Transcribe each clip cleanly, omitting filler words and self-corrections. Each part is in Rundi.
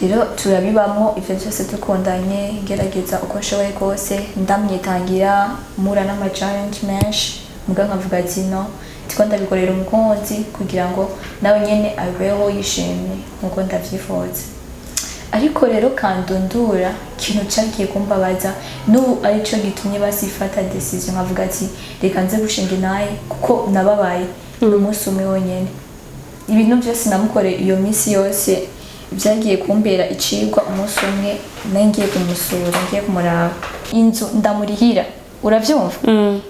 Rero turabibamwo ivyo byose, dukundanye, ngerageza uko nshoboye kose, ndamwitangira, mura n'ama challenge menshi, muga nkavuga ati no, ndiko ndabikorera umukunzi kugira ngo nawe nyene abeho yishimye nkuko ndavyifuza. Ariko rero kandundura ikintu cagiye kumbabaza, n'ubu arico gitumye basifata décision nkavuga ati reka nze gushinga inaye, kuko nababaye umunsi umwe wonyene. Ibintu byose namukoreye iyo minsi yose byagiye kumbera icigwa umunsi umwe nari ngiye kumusura, ngiye kumuraba, inzu ndamurihira, uravyumva,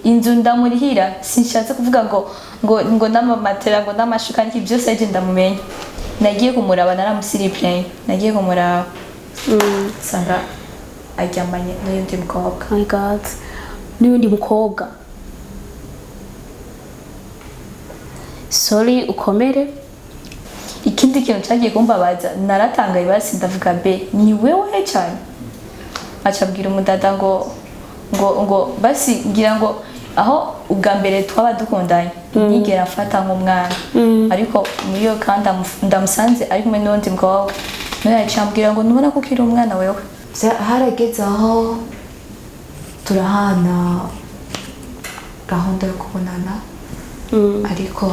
inzu ndamurihira. Sinshatse kuvuga ngo n'amamatera, ngo n'amashuka, n'iki byose arije ndamumenya. Nagiye kumuraba, naramusiripureye, nagiye kumuraba nsanga aryamanye n'uyundi mukobwa. My God, n'uyundi mukobwa! Sorry, ukomere. Ikindi kintu cyagiye kumbabaza, naratangaye, basi ndavuga be ni wewe cyane. Aca abwira umudada ngo basi ngira ngo aho ubwa mbere twaba dukundanye nigera afata nk'umwana, ariko muri iyo kandi ndamusanze ari kumwe n'undi mukobwa, nawe yaciye ambwira ngo ntubona ko ukiri umwana wewe. Harageze aho turahana gahunda yo kubonana, ariko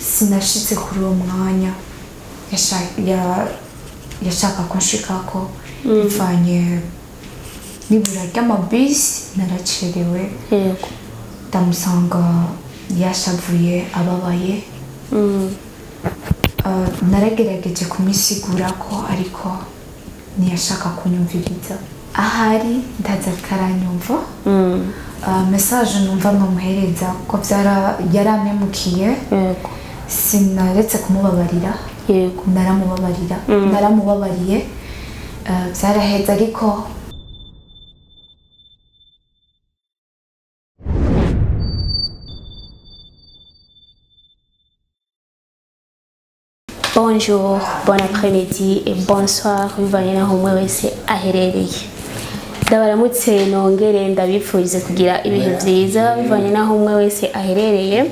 sinashitse kuri uwo mwanya yashaka ko nshikako, bivanye n'ibura ry'amabisi, naracerewe. Ndamusanga yashavuye, ababaye. Naragerageje kumusigura ko, ariko ntiyashaka kunyumviriza. Ahari ndaza karanyumva. Message numva nomuhereza ko vyara yarampemukiye. Sinaretse kumubabarira. Naramubabarira, naramubabariye. Vyaraheze, ariko Bonjour, bon après-midi et bonsoir bivanye n'aho umwe wese aherereye. Ndabaramutse nongere ndabifurize kugira ibihe vyiza bivanye n'aho umwe wese aherereye.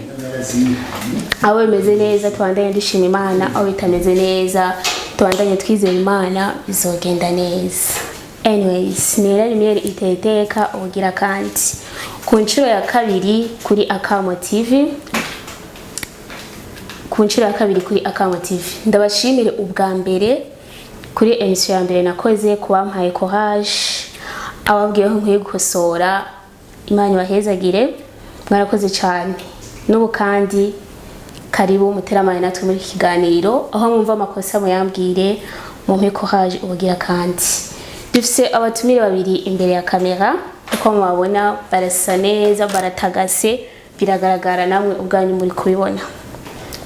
Aho bimeze neza tubandanye dushima Imana, aho bitameze neza tubandanye twizera Imana bizogenda neza. Anyways, ni Rari Miel iteteka ubugira kandi ku nshuro ya kabiri kuri Akamo TV, ku nshuro ya kabiri kuri Akamo TV. Ndabashimire ubwa mbere kuri émission ya mbere nakoze kubampaye courage, ababwiye ko nkwiye gukosora. Imana ibahezagire, mwarakoze cyane. N'ubu kandi karibu muteramane natwe muri iki kiganiro, aho mwumva amakosa muyambwire, mumpe courage ubugira kandi. Dufise abatumire babiri imbere ya kamera, uko mubabona barasa neza, baratagase, biragaragara namwe ubwanyu muri kubibona.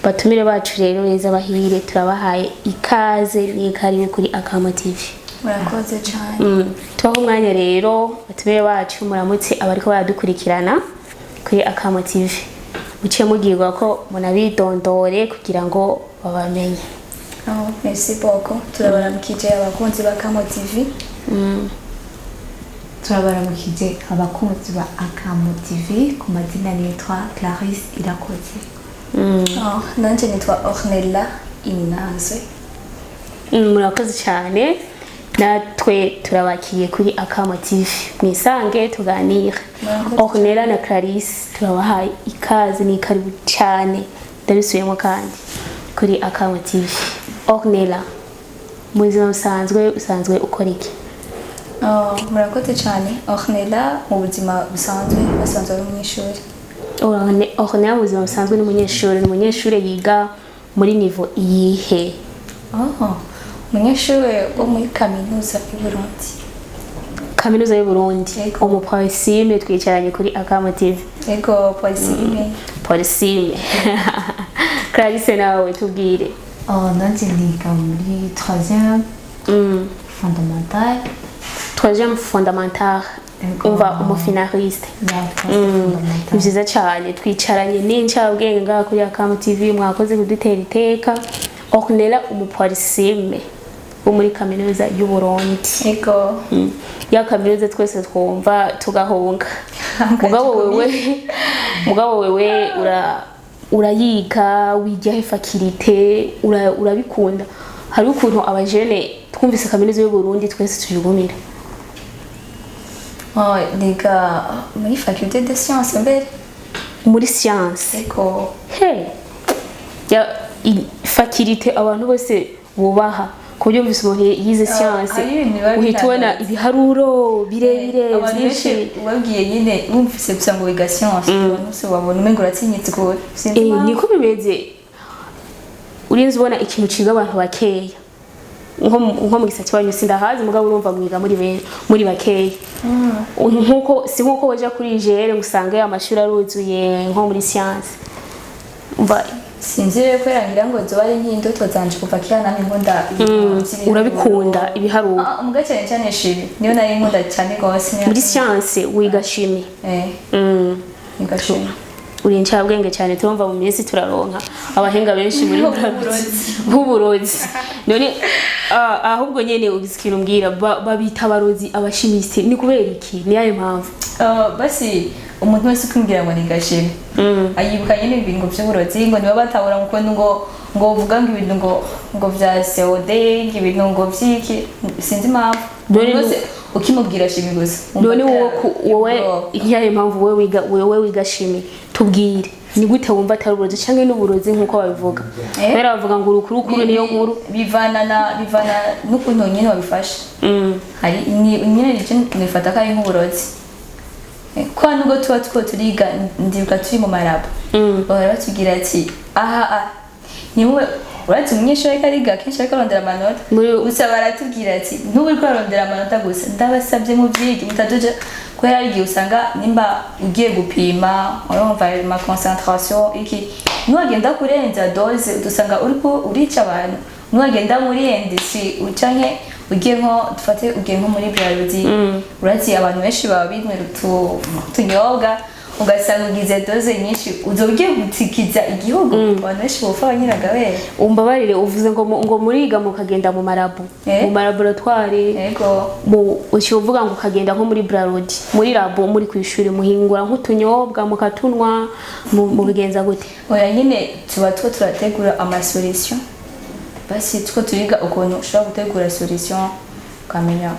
Batumire bacu rero beza bahire, turabahaye ikaze n'ikaribu kuri Akamo TV. Murakoze cyane. Tubaho umwanya rero batumire bacu, muramutse abariko baradukurikirana kuri Akamo TV, muciye mubwirwa ko munabidondore kugira ngo babamenye. Oh, merci beaucoup. Turabaramukije abakunzi ba Kamo TV. Turabaramukije abakunzi ba Akamo TV. Ku mazina nitwa Clarisse Irakoze. Oh, nanje nitwa Ornella Inazwe. Murakoze cyane, natwe turabakiriye kuri Akamo TV, mwisange tuganire. Murakoze. Ornella na Clarisse, turabahaye ikaze n'ikaribu cyane, ndabisubiyemo kandi kuri Akamo TV. Ornella, mu buzima busanzwe usanzwe ukora iki? Oh, murakoze cyane. Ornella mu buzima busanzwe asanzwe ari umunyeshuri. Ornella mu buzima busanzwe ni umunyeshuri yiga muri niveau iyihe? Oh, umunyeshuri wo muri kaminuza y'u Burundi. Kaminuza y'u Burundi. Yego. Umupolisime twicaranye kuri Akamo TV. Yego, polisime. Polisime. Clarisse, nawe tubwire. Oh, nanje niga muri troisième fondamental. Troisième fondamental. Yego. Umva, umufinaliste. Ya, troisième Ni fondamental. vyiza cyane, twicaranye n'incabwenge ngaha kuri Akamo TV. Mwakoze kudutera iteka. Ornella, umupolisime wo muri kaminuza y'u Burundi. Yego. Ya kaminuza twese twumva tugahunga. Mugabo wewe urayiga, wiga he faculté? Urabikunda? Hari ukuntu abajene twumvise kaminuza y'u Burundi twese tujugumira. Oh, niga muri faculté de sciences mbere. Muri science? Ego. He ya faculté abantu bose bubaha, ku buryo wumvise umuntu yize science Hari ibintu biba uhita ubona bitangaje. ibiharuro birebire Abantu benshi byinshi. Ubabwiye nyine, wumvise gusa ngo wiga science, abantu bose babona umengo uratinyitse gose, sinzi impamvu. Niko bimeze. Urinze ubona ikintu ciga abantu bakeya, nko mu gisata iwanyu sindahazi, mugabo urumva mwiga muri muri bakeya. Nkuko si nkuko waja kuri IGR ngo usange amashuri aruzuye nko muri science. Umva. Sinzi rero, kubera ngira ngo zoba ari nk'indoto zanje kuva kera, namye nkunda ibintu vy'ibiharuro. Urabikunda ibiharuro? Ah, muga cyane cyane chimie niyo nari nkunda cyane gose, niyo. Muri science wiga chimie? Eh. Niga chimie. Uri incabwenge cyane. Turumva mu minsi turaronka abahinga benshi muri b'uburozi. None ahubwo nyene ugize ikintu umbwira, babita abarozi aba chimistes, ni kubera iki? Ni yayo mpamvu? Basi umuntu wese ukimbwira ngo niga chimie ayibuka nyine ibintu by'uburozi, ngo niba batabura ngo ukuntu ngo uvuga ngo ibintu ngo vya COD, ngo ibintu ngo vyiki, sinzi impamvu. None Umuntu wese ukimubwira chimie gusa wumva None wowe wowe ubwoba. Nkiyayo mpamvu wowe wiga chimie, tubwire ni gute wumva atari uburozi canke n'uburozi nkuko babivuga? Kubera bavuga ngo urukurukuru niyo nkuru. Bivana n'ukuntu nyine wabifashe. Hari nyine nicyo nifata ko ari nk'uburozi. Kwa nubwo tuba two turiga, ndibuka turi mu marabo, bahora batubwira ati aha nimwe uretse umunyeshuri ariko ariga kenshi ariko arondera amanota. Gusa baratubwira ati ntuba uriko urarondera amanota gusa, ndabasabye mu vyige mutaduja, kubera hari igihe usanga nimba ugiye gupima, urumva ma concentration iki, nuwagenda kurenza dose udusanga uriko urica abantu. Nuwagenda muri industrie canke ugiye nko, dufate ugiye nko muri biology, urazi abantu benshi baba binywera utunyobwa, ugasanga ugize dose nyinshi, uzoba ugiye gutikiza igihugu, abantu benshi bopfa banyiragabere. Umbabarire, uvuze ngo ngo muriga mukagenda mu marabo, mu malaboratoire? Yego. Mu uciye uvuga ngo ukagenda nko muri Brarudi, muri labo, muri ku ishuri muhingura nk'utunyobwa mukatunwa, mubigenza gute? Oya, nyine tuba two turategura amasolution. Basi two turiga ukuntu ushobora gutegura solution, ukamenya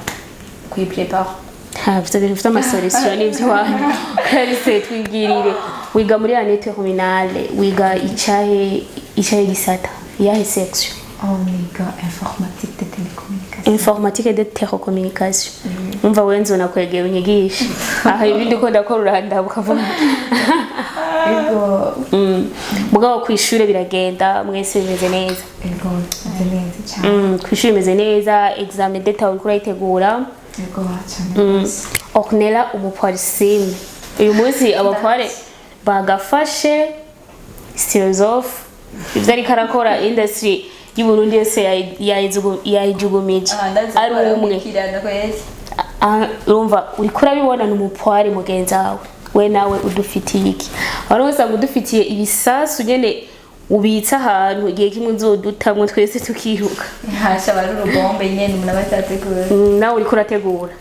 kuyiprépara. Nta byo bintu by'amasolution n'ibyo wanyu. Clarisse, twibwirire, wiga muri année terminale, wiga icahe gisata, iyahe section? Oh, niga informatique de télécommunication. Informatique de télécommunication. Umva wewe, nzona kwegera unyigisha aha ibindi uko ndakora, urandaba ukavuga. Ego. Mugabo ku ishure biragenda, mwese bimeze neza? Ego, meze neza cyane. Ku ishure bimeze neza. Examen d'état uriko urayitegura? Ego, cyane rwose. Ornella, umupolisime, uyu munsi abapoire bagafashe philosophe, ivyo ariko arakora, industry y'Uburundi yose yayijugumije ari umwe. Urumva uriko urabibona, ni umupoire mugenzi wawe. We nawe udufitiye iki? Wari usanga udufitiye ibisasu nyene ubitse ahantu, igihe kimwe uzodutamwo twese tukiruka. Hasha, bari urugombe nyene umuntu aba atateguye. Nawe uriko urategura,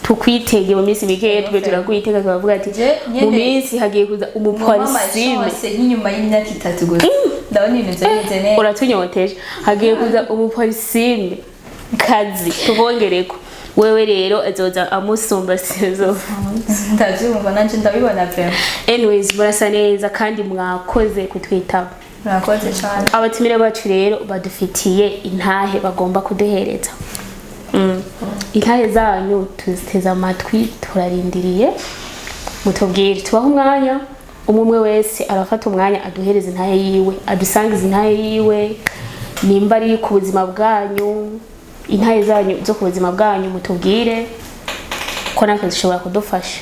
tukwitege mu minsi mikeya, tube turakwitega, tukavuga ati Je, nyene mu minsi hagiye kuza umupolisime. Nk'inyuma y'imyaka 3 gusa ndabona ibintu byagenze neza. Uratunyoteje, hagiye kuza umupolisime kazi tubongereko. Wewe rero azoza amusumba sizo. Ndabyumva nanje, ndabibona vraiment. Anyways, murasa neza kandi mwakoze kutwitaba. Murakoze cyane. Abatumire bacu rero badufitiye intahe bagomba kuduhereza. Intahe zanyu tuziteze amatwi, turarindiriye mutubwire. Tubahe umwanya, umwe umwe wese arafata umwanya aduhereza intahe yiwe, adusangiza intahe yiwe, nimba ari ku buzima bwanyu, intahe zanyu zo ku buzima bwanyu mutubwire ko natwe zishobora kudufasha.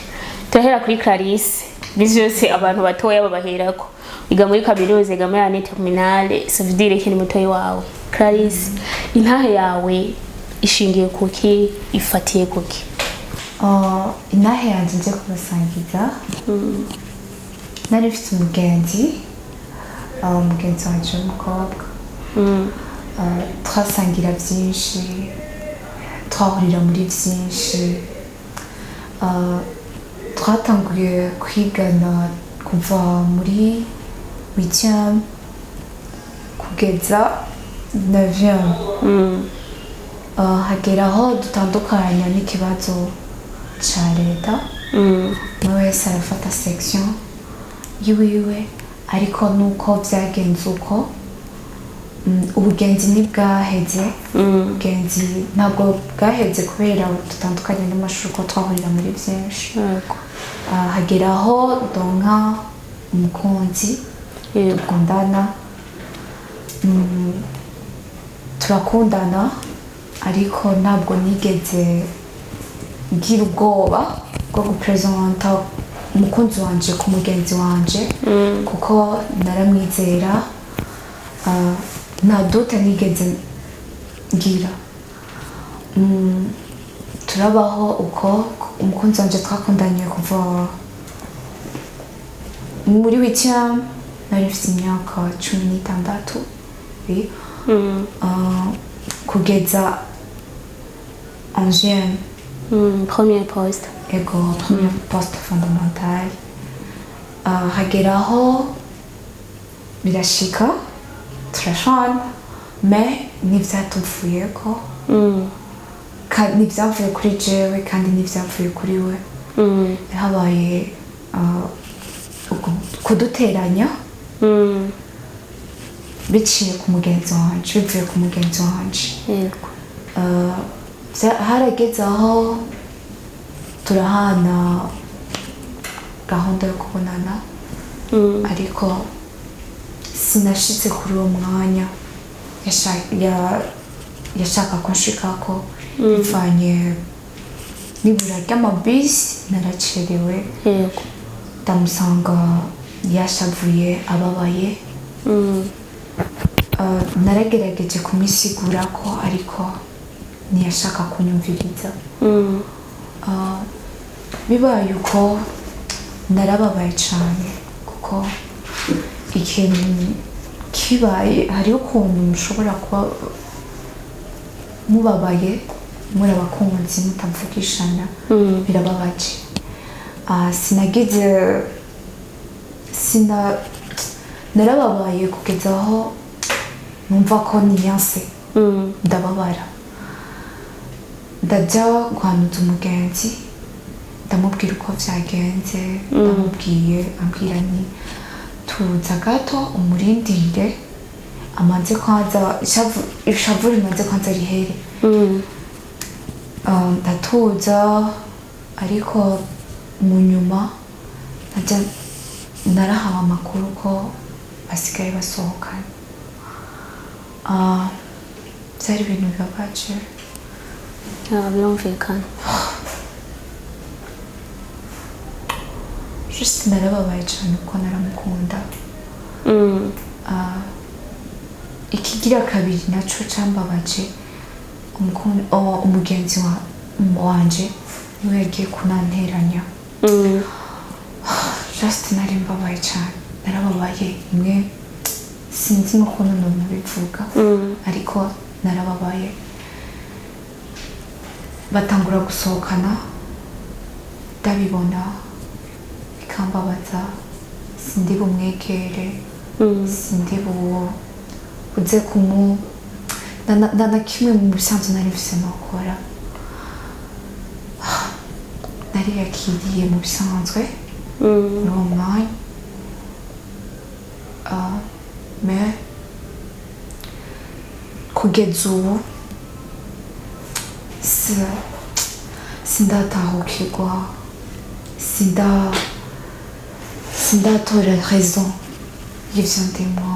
Turahera kuri Clarisse. Bisi yose abantu batoya babaherako, iga muri kaminuza, iga muri année terminale, ça veut dire ko ni mutoyi wawe. Clarisse, intahe yawe ishingiye kuki, ifatiye kuki? Intahe yanjye nje kubasangiza, nari mfite umugenzi, umugenzi wanje w'umukobwa. Twasangira byinshi, twahurira muri byinshi. Twatanguye kwigana kuva muri huitième kugeza Neuvième. Hagera aho dutandukanya n'ikibazo ca leta. Umwe wese arafata section yiwiwe, ariko nuko vyagenze uko, ubugenzi ntibwaheze. Ubugenzi ntabwo bwaheze kubera dutandukanye n'amashuri, ko twahurira muri byinshi. Hagera aho donka umukunzi, dukundana, turakundana, ariko ntabwo nigeze ngira ubwoba bwo gupresenta umukunzi wanje ku mugenzi wanje, kuko naramwizera. Nta doute nigeze ngira. Turabaho uko. Umukunzi wanje twakundanye kuva muri huitième, nari mfite imyaka 16, oui. Kugeza onzième. Première poste. Ego, première poste fondamentale. Hageraho birashika turashwana, mais ntivyatuvuyeko. Ntivyavuye kuri jewe kandi ntivyavuye kuri we. Habaye kuduteranya biciye ku mugenzi wanje, bivuye ku mugenzi wanje. Harageze aho turahana gahunda yo kubonana, ariko sinashitse kuri uwo mwanya yashaka ko nshikako, bivanye n'ibura ry'amabisi, naracerewe. Ndamusanga yashavuye, ababaye. Naragerageje kumwisigura ko, ariko ntiyashaka kunyumviriza. Bibaye uko, narababaye cyane, kuko ikintu kibaye, hariho ukuntu mushobora kuba mubabaye muri abakunzi mutavugishana. Birababaje. Sinagize sina narababaye kugeza aho numva ko niyanse. Ndababara, ndajya guhanuza umugenzi, ndamubwira uko byagenze. Ndamubwiye, ambwira ni tuza gato umurindire, amanze kwanza ishavu rimanze kwanza rihere. Ndatuza, ariko mu nyuma najya narahawe amakuru ko basigaye basohokana. Byari ibintu bibabaje. Ah, birumvikana. Juste narababaye cyane kuko naramukunda. Ikigira kabiri naco cambabaje, umugenzi wanje niwe yagiye kunanteranya. Just nari mbabaye cyane, narababaye imwe, sinzi n'ukuntu nonabivuga. Ariko narababaye. Batangura gusohokana, ndabibona bikambabaza, sindi bumwegere. Sindi buze kumu na kimwe mu bisanzwe nari mfise nokora. Nariyakiriye mu bisanzwe muri uwo mwanya. Mais kugeza ubu sindatahukirwa, sindatora raison y'ivyo ndimwo,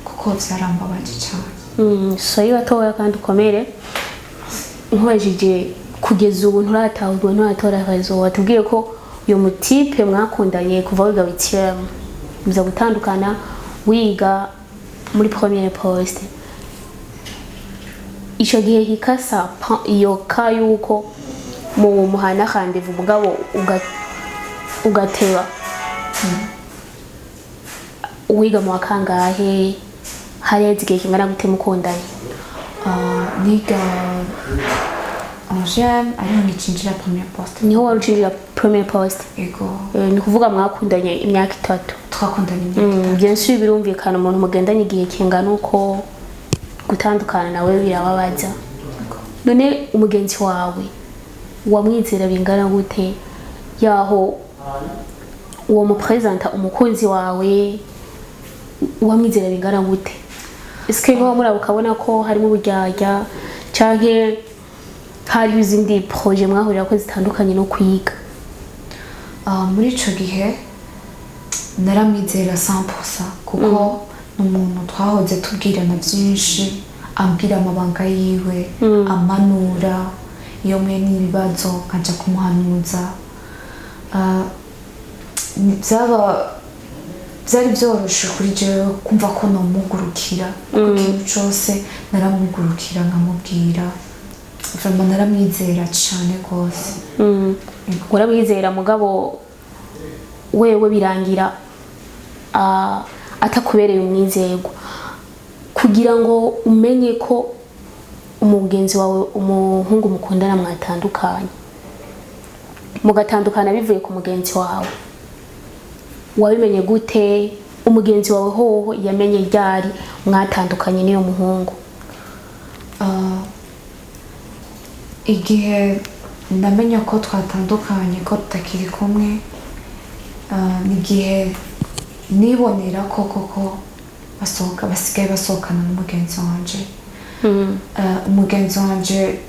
kuko vyarambabaje cane. Sorry gatoya kandi ukomere. Nkubajije, kugeza ubu nturatahurwa, nturatora raison. Watubwiye ko uyu mutipe mwakundanye kuva wiga huitième, muza gutandukana wiga muri première poste. Ico gihe hikasa iyo ka yuko mu muhana rendez-vous, mugabo ugateba, wiga mu wa kangahe? Hari igihe kingana gute mukundanye? Niga onzième, ariho ngicinjira première poste. Niho wari ucinjira première poste? Ego. Ni ukuvuga mwakundanye imyaka 3? Twakundanye imyaka 3. Bien sûr, birumvikana, umuntu mugendanye igihe kingana uko. Gutandukana nawe birababaza. None umugenzi wawe wamwizera bingana gute, yaho uwo muprésenta umukunzi wawe, wamwizera bingana gute? Ese niba muraba ukabona ko harimo uburyarya, canke hariho izindi projets mwahurira ko zitandukanye no kwiga? Muri ico gihe naramwizera 100%, kuko ni umuntu twahoze tubwirana byinshi, ambwira amabanga yiwe, amanura iyo mwe n'ibibazo nkaja kumuhanuza. Byaba byari byoroshe kuri jewe kumva ko nomugurukira, kuko ikintu cose naramugurukira nkamubwira. Vraiment naramwizera cane rwose. Uramwizera, mugabo wewe birangira atakubereye umwizerwa. Kugira ngo umenye ko umugenzi wawe, umuhungu mukundana, mwatandukanye, mugatandukana bivuye ku mugenzi wawe, wabimenye gute? Umugenzi wawe hoho yamenye ryari mwatandukanye n'iyo muhungu? Igihe ndamenya ko twatandukanye, ko tutakiri kumwe, ni igihe nibonera ko koko basohoka, basigaye basohokana n'umugenzi wanje. Umugenzi wanje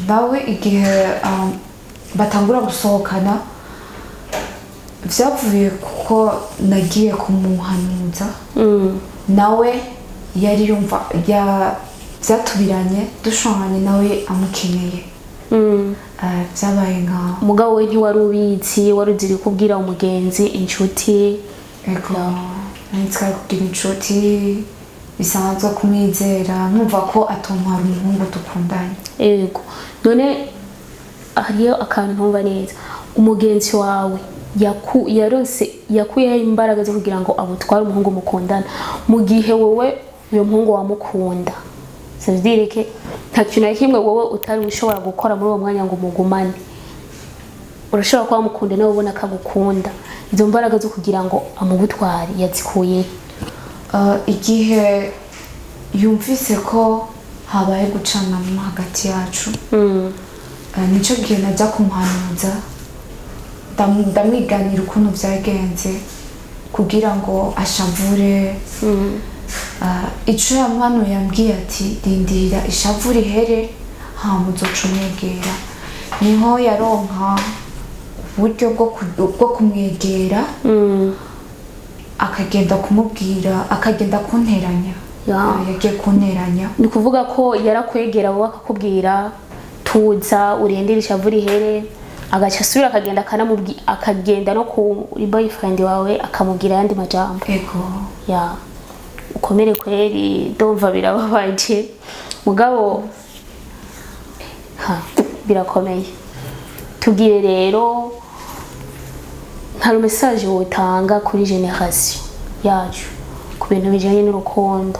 nawe igihe batangura gusohokana, vyavuye kuko nagiye kumuhanuza. Nawe yari yumva ya byatubiranye, dushwanye, nawe amukeneye. Vyabaye nka Umugabo we ntiwari ubizi, wari uziri kubwira umugenzi, inshuti? Ego, nari twari kugira inshuti bisanzwe, kumwizera, nkumva ko atontwara umuhungu dukundanye. Ego. None hariyo akantu ntumva neza: umugenzi wawe yaronse, yakuyeho imbaraga zo kugira ngo amutware umuhungu mukundana, mu gihe wowe uyo muhungu wamukunda? Ça veut dire que nta kintu na kimwe wowe utari ushobora gukora muri uwo mwanya ngo umugumane. Urashobora kuba wamukunda, nawe ubona ko agukunda. Izo mbaraga zo kugira ngo amugutware yazikuye? Igihe yumvise ko habaye gucanamo hagati yacu, nico gihe najya kumuhanuza, ndamwiganira ukuntu byagenze kugira ngo ashavure. Ico yampanuye, yambwiye ati: "Rindira ishavu rihere, hama uzoca umwegera." Niho yaronka uburyo bwo kumwegera, akagenda kumubwira, akagenda kunteranya. Yagiye kunteranya. Ni ukuvuga ko yarakwegera wowe, akakubwira: "Tuza, urindire ishavu rihere." Agaca asubira akagenda, akagenda no kuri boyfriend wawe, akamubwira ayandi majambo. Ego. Ya, ukomere kweri, ndumva birababaje, mugabo ha birakomeye. Tubwire rero nka message wotanga kuri génération yacu ku bintu bijanye n'urukundo.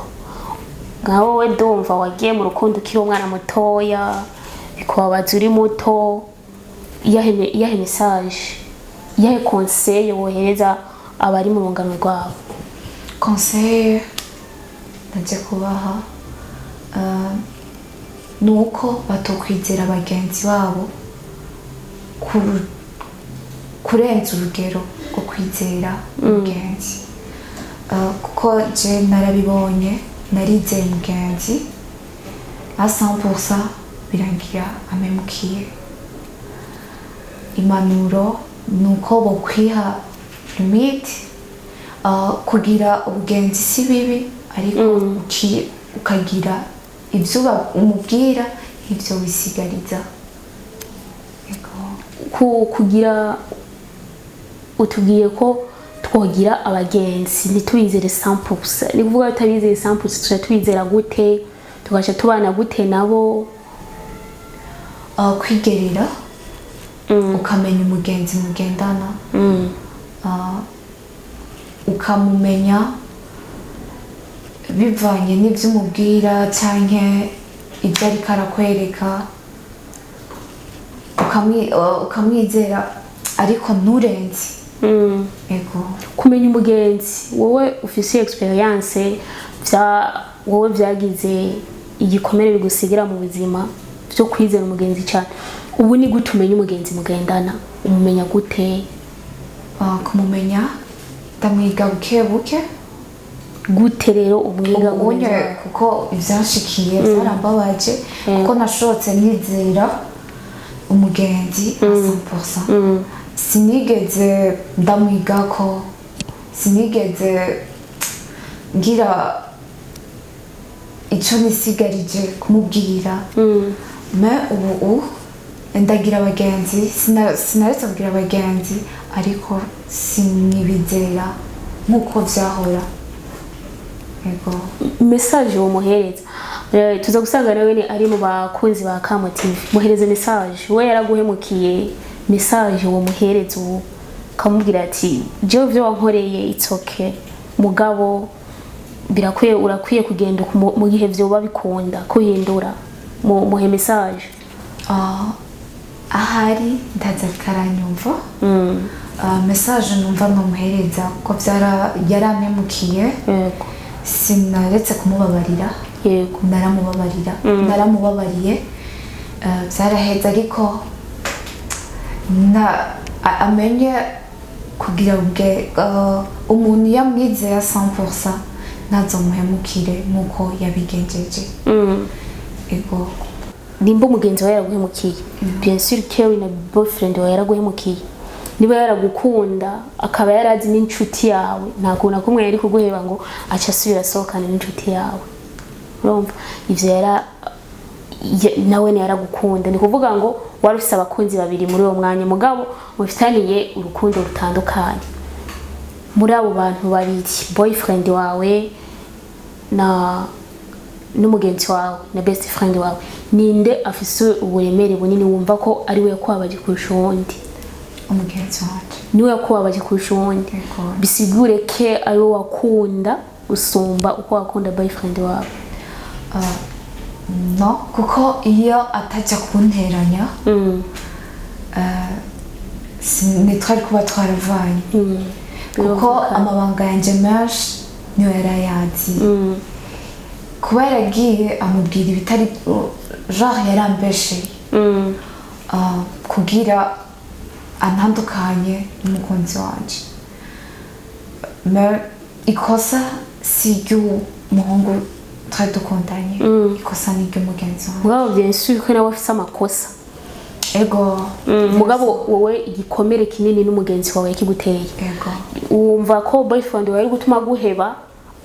Nka wowe ndumva wagiye mu rukundo ukiri umwana mutoya, bikubabaza uri muto. Iyahe message, iyahe conseil wohereza abari mu rungano rwabo? Conseil najya kubaha ni uko batokwizera bagenzi babo kurenza urugero rwo kwizera mugenzi. Kuko je narabibonye, narizeye mugenzi à 100%, birangira amemukiye. Impanuro ni uko bokwiha limite. Kugira ubugenzi si bibi, ariko ukagira ibyo umubwira n'ibyo wisigariza. Ego. Kugira utubwiye ko twogira abagenzi ntitubizere 100%. Ni kuvuga tutabizeye 100%, tuca tubizera gute? Tugaca tubana gute nabo? Kwigerera, ukamenya umugenzi mugendana, ukamumenya bivanye n'ibyo umubwira canke ibyo ariko arakwereka, ukamwizera ariko nturenze. Ego. Kumenya umugenzi, wowe ufise expérience vya Wowe byagize igikomere bigusigira mu buzima byo kwizera umugenzi cyane. Ubu ni gute umenya umugenzi mugendana? Umumenya gute? Kumumenya ndamwiga buke buke. Gute rero umwiga Ubunye mugenzi wawe? Kuko ibyanshikiye byarambabaje, kuko nashotse nizera umugenzi a 100%. Sinigeze ndamwigako, sinigeze ngira icyo nisigarije kumubwira. Mais ubu ndagira abagenzi, sinaretse kugira abagenzi, ariko sinibizera nk'uko vyahora. Yego. Message umuhereza. Tuza gusanga nawe ni ari mu bakunzi ba Kamo TV. Muhereze message. We yaraguhemukiye, message uwo muhereza ubu, kamubwira ati: "Jewe byo wankoreye, it's okay, mugabo birakwiye, urakwiye kugenda mu gihe vyoba bikunda kuhindura." Muhe message. Ahari ndaza karanyumva. Message numva nomuhereza, kuko vyara yarampemukiye, sinaretse kumubabarira. Naramubabarira, naramubabariye. Vyaraheze, ariko na amenye kugira ubwe umuntu iyo amwizeye 100% ntazomuhemukire nk'uko yabigenjeje. Ego. Nimba umugenzi wawe yaraguhemukiye, bien sûr Kerry na boyfriend wawe yaraguhemukiye, niba yaragukunda akaba yarazi n'inshuti yawe, nta kuntu na kumwe yari kuguheba ngo aca asubira asohokana n'inshuti yawe. Urumva ivyo yara nawe yaragukunda. Ni kuvuga ngo wari ufise abakunzi babiri muri uwo mwanya, mugabo mufitaniye urukundo rutandukanye. Muri abo bantu babiri, boyfriend wawe na n'umugenzi wawe na best friend wawe, ninde afise uburemere bunini, wumva ko ari we yakubabaje kurusha uwundi? Umugenzi wanje. Niwe yakubabaje kurusha uwundi? Yego. Bisigure ke ari we wakunda gusumba uko wakunda boyfriend wawe? No, kuko iyo atajya kunteranya, ntitwari kuba twaravanye, kuko Birumvikana. amabanga yanjye menshi niyo yari ayazi. Kuba yaragiye amubwira ibitari, genre yarambesheye kugira antandukanye n'umukunzi wanje. Mais ikosa si iry'umuhungu twari dukundanye, ikosa ni iry'umugenzi wanje. Mugabo bien sûr ko nawe afise amakosa. Ego. Mugabo wowe igikomere kinini n'umugenzi wawe yakiguteye. Ego. Wumva ko boyfriend wawe ari gutuma aguheba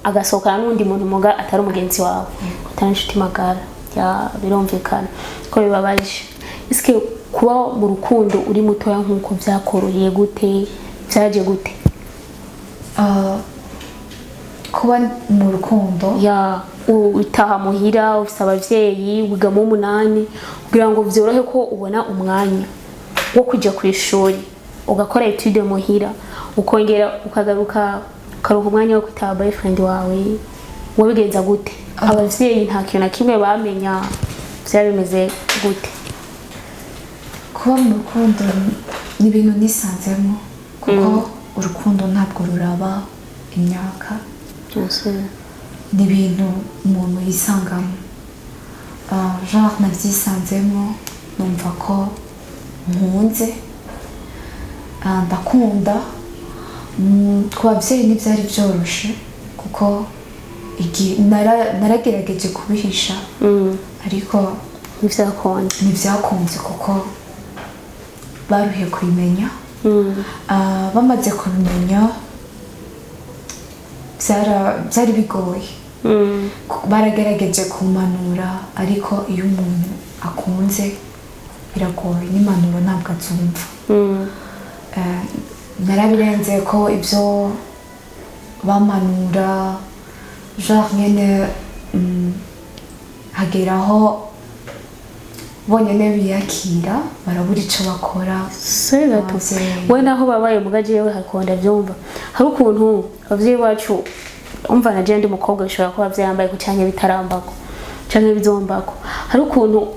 agasohokana n'undi muntu, muga atari umugenzi wawe, atari inshuti magara ya? Birumvikana ko bibabaje. Eske kuba mu rukundo uri mutoya nk'uko byakoroheye gute? Byaje gute? Kuba mu rukundo? Ya, utaha muhira ufise abavyeyi, wiga mu 8, kugira ngo vyorohe ko ubona umwanya wo kuja ku ishuri, ugakora étude muhira, ukongera ukagaruka, ukaronka umwanya wo kwitaba boyfriend wawe, wabigenza gute? Abavyeyi nta kintu na kimwe bamenya? Vyari bimeze gute? Kuba mu rukundo ni ibintu nisanzemo, kuko urukundo ntabwo ruraba imyaka, ni ibintu umuntu yisangamo. Genre nabyisanzemo, numva ko nkunze. Ndakunda. Ku babyeyi ntibyari byoroshe, kuko naragerageje kubihisha, ariko ntivyakonze. Ntibyakunze, kuko baruhiye kubimenya. Bamaze kubimenya byari bigoye. Baragerageje kumanura, ariko iyo umuntu akunze biragoye, n'impanuro ntabwo azumva. Narabirenze ko ibyo bamanura, genre nyene hageraho bonyene biyakira, barabura ico bakora. Se gato. Abavyeyi. We naho babaye muga, jewe hakonda vyumva hari ukuntu abavyeyi bacu umva. Na jewe ndi umukobwa, bishobora kuba vyambaye ko canke bitarambako canke bizombako. Hari ukuntu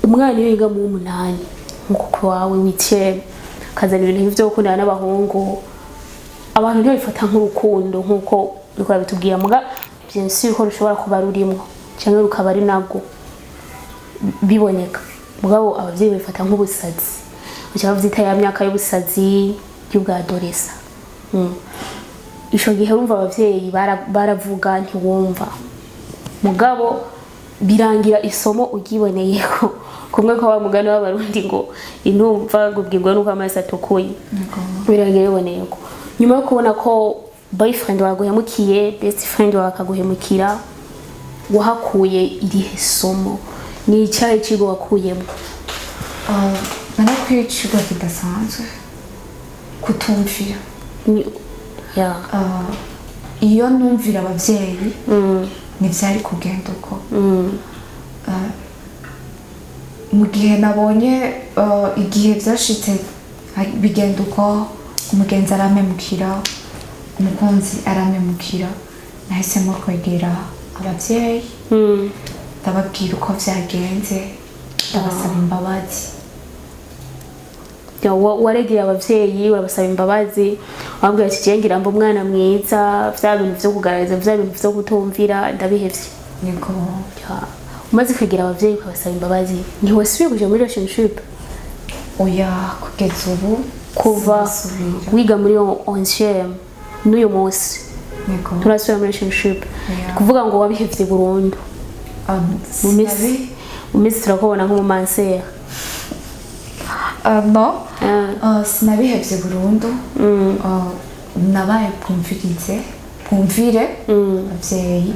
umwana iyo yiga mu 8 nkuko wawe wiciyemo, akazana ibintu vyo gukundana n'abahungu, abantu ntibabifata nk'urukundo nk'uko uriko urabitubwira, muga Bien sûr ko rushobora kuba rurimwo cyangwa rukaba ari nabwo biboneka, mugabo abavyeyi babifata nk'ubusazi, baca bavyita ya myaka y'ubusazi y'ubwadoresa. Ico gihe urumva abavyeyi baravuga ntiwumva, mugabo birangira isomo uryiboneyeko. Kumwe kwa wa mugani w'Abarundi ngo intumva gubwirwa nuko amaso atukuye, birangira biboneyeko. Nyuma yo kubona ko boyfriend wawe aguhemukiye, best friend wawe akaguhemukira, wahakuye irihe somo? Ni icyahe kigo wakuyemo? Narakwiye icigwa kidasanzwe: kutumvira. Ya. Iyo numvira abavyeyi, ntivyari kugenda uko. Mu gihe nabonye, igihe vyashitse bigenda uko, umugenzi arampemukira, umukunzi arampemukira, nahisemo kwegera abavyeyi, ndababwira uko vyagenze, ndabasaba imbabazi. Ya, waregeye abavyeyi, urabasaba imbabazi, wabwira ati: "Je ngira mba umwana mwiza, vya bintu vyo kugaragaza, vya bintu vyo kutumvira, ndabihevye." Niko. Ya. Umaze kwegera abavyeyi ukabasaba imbabazi, ntiwasubiye kuja muri relationship? Oya, kugeza ubu Kuva sinasubira. wiga muri onzième n'uyu munsi Niko. nturasubira muri relationship? Oya. Kuvuga ngo wabihevye burundu? Mu minsi mu minsi turakubona nk'umumansera. No. Sinabihevye burundu. Nabaye bwumvirize, bwumvire abavyeyi.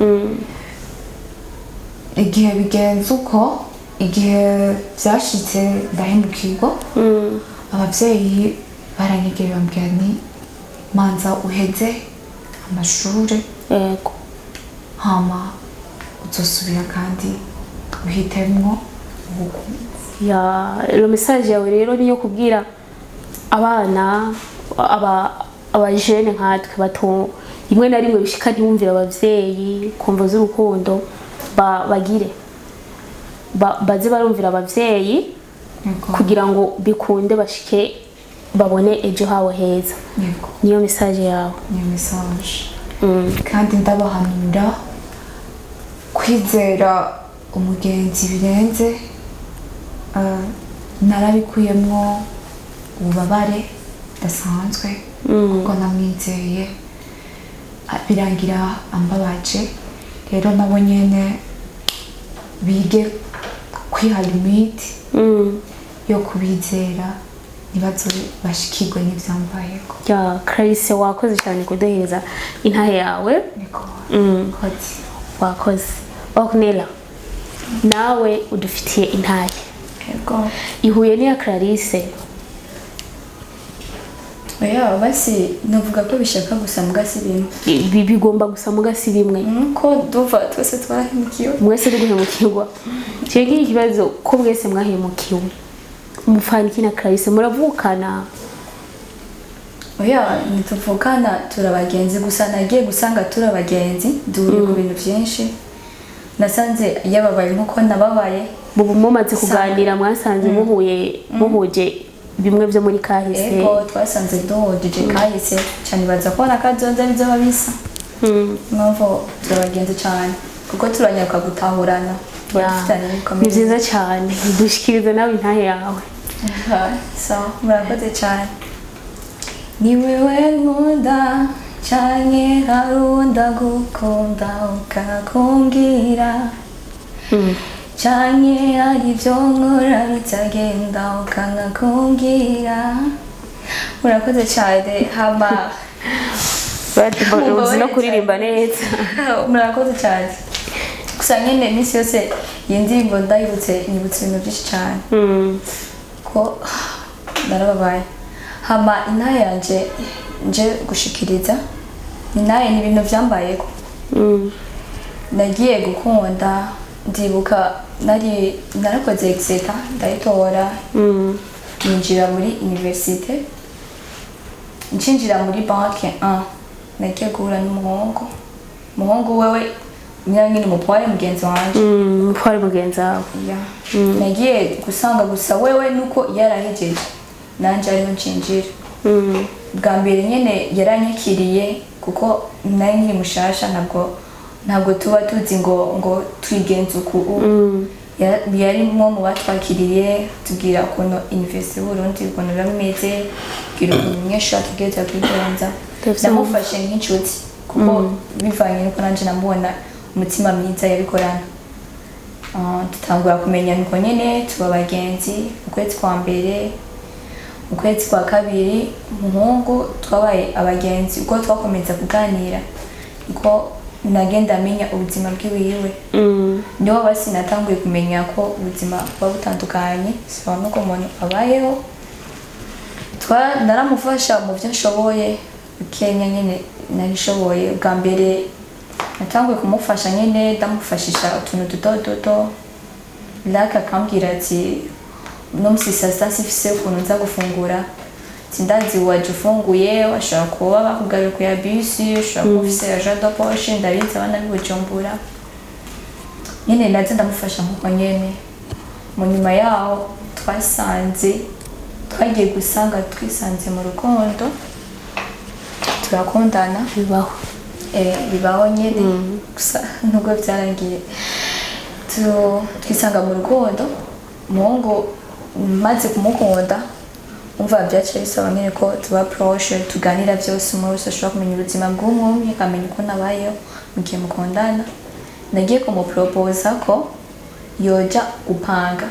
Igihe bigenze uko, igihe vyashitse ndahemukirwa, abavyeyi baranyegera bambwira ni manza uheze amashure, hama uzosubira kandi uhitemwo ubukunzi. Ya, iyo message yawe rero niyo kubwira abana, aba abajene nkatwe bato, rimwe na rimwe bishika ntibumvire abavyeyi ku mvo z'urukundo, bagire baze barumvira abavyeyi kugira ngo bikunde bashike babone ejo habo heza. Yego. Niyo message yawe? Niyo message. Kandi ndabahanura kwizera umugenzi birenze. Narabikuyemwo ububabare budasanzwe kuko namwizeye, birangira ambabaje. Rero nabo nyene bige kwiha limite yo kubizera, ntibazo bashikirwe n'ivyambayeko. Ya, Clarisse, wakoze cyane kuduhereza intahe yawe. Niko. Kozi. Wakoze. Ornella, nawe udufitiye intahe? Yego. Ihuye n'iya Clarisse? Oya, basi navuga ko bishaka gusa muga si bimwe. Bigomba gusa muga si bimwe. Ko duva twese twarahemukiwe. Mwese uri guhemukirwa. Kigira ikibazo ko mwese mwahemukiwe, mupfana iki na Clarisse? Muravukana? Oya, ntituvukana, turi abagenzi gusa. Nagiye gusanga turi abagenzi, duhuriye ku bintu byinshi. Nasanze yababaye nkuko nababaye. Mubu mumaze kuganira mwasanze muhuye, muhuje bimwe byo muri kahise? Ego, twasanze duhujije kahise cyane, baza kubona kazoza bizoba bisa. Mpamvu turi abagenzi cyane kuko turanyaruka gutahurana. Ya, dufitanye ni ibikomere. byiza cyane. Dushikirize nawe intahe yawe. So murakoze cyane. Ni wewe nkunda canke hari uwundi agukunda ukakumbwira, canke hari ibyo nkora bitagenda ukanka kumbwira. Murakoze cyane. Hama Uzi no kuririmba neza. Murakoze cyane. Gusa nyine iminsi yose iyi ndirimbo ndayibutse, nyibutse ibintu byinshi cyane, ko narababaye. Hama intahe yanje nje gushikiriza intahe ni ibintu byambayeko. Nagiye gukunda, ndibuka nari narakoze exeta ndayitora, ninjira muri université, ncinjira muri banque 1, nagiye guhura n'umuhungu. Umuhungu wewe nyine umupware mugenzi wanje. Mutware mugenzi wawe. Ya. Nagiye gusanga gusa wewe nuko yarahejeje nanje ariho ncinjira. Bwa mbere nyene yaranyakiriye kuko nari nkiri mushasha, ntabwo Ntabwo tuba tuzi ngo twigenze uku. Yari mwo mu batwakiriye, tubwira ukuntu université y'Uburundi ukuntu biba bimeze, tubwira ukuntu umunyeshuri ategerezwa kwigenza. Ndavyiumva. Namufashe nk'inshuti kuko bivanye n'uko nanje namubona umutima mwiza yabikorana. Dutangura kumenya nuko nyene tuba abagenzi. Mu kwezi kwa mbere, mu kwezi kwa kabiri, umuhungu twabaye abagenzi. Uko twakomeza kuganira niko nagenda amenya ubuzima bwiwiwe. Niho basi natanguye kumenya ko ubuzima buba butandukanye, siba nuko umuntu abayeho. Naramufasha mu byo nshoboye bikenya nyene narishoboye. Bwa mbere natanguye kumufasha nyene ndamufashisha utuntu duto duto, laka akambwira ati: "Uno musi saa sita sifise ukuntu nza gufungura." Ati: "Ndazi waje ufunguye, washobora kuba bakugaruye ya bisi, ushobora kuba ufise argent de poche, ndabizi abana b'i Bujumbura nyene." Naze ndamufasha nkuko nyene. Mu nyuma yaho twasanze twagiye gusanga twisanze mu rukundo, turakundana. Bibaho. Bibaho nyene, gusa nubwo byarangiye twisanga mu rukundo. Umuhungu maze kumukunda, umva byaciye bisaba nyine ko tuba proche, tuganira byose, umwe wese ashobora kumenya ubuzima bw'umwe, akamenya uko nabayeho mu gihe mukundana. Nagiye kumuproposa ko yoja gupanga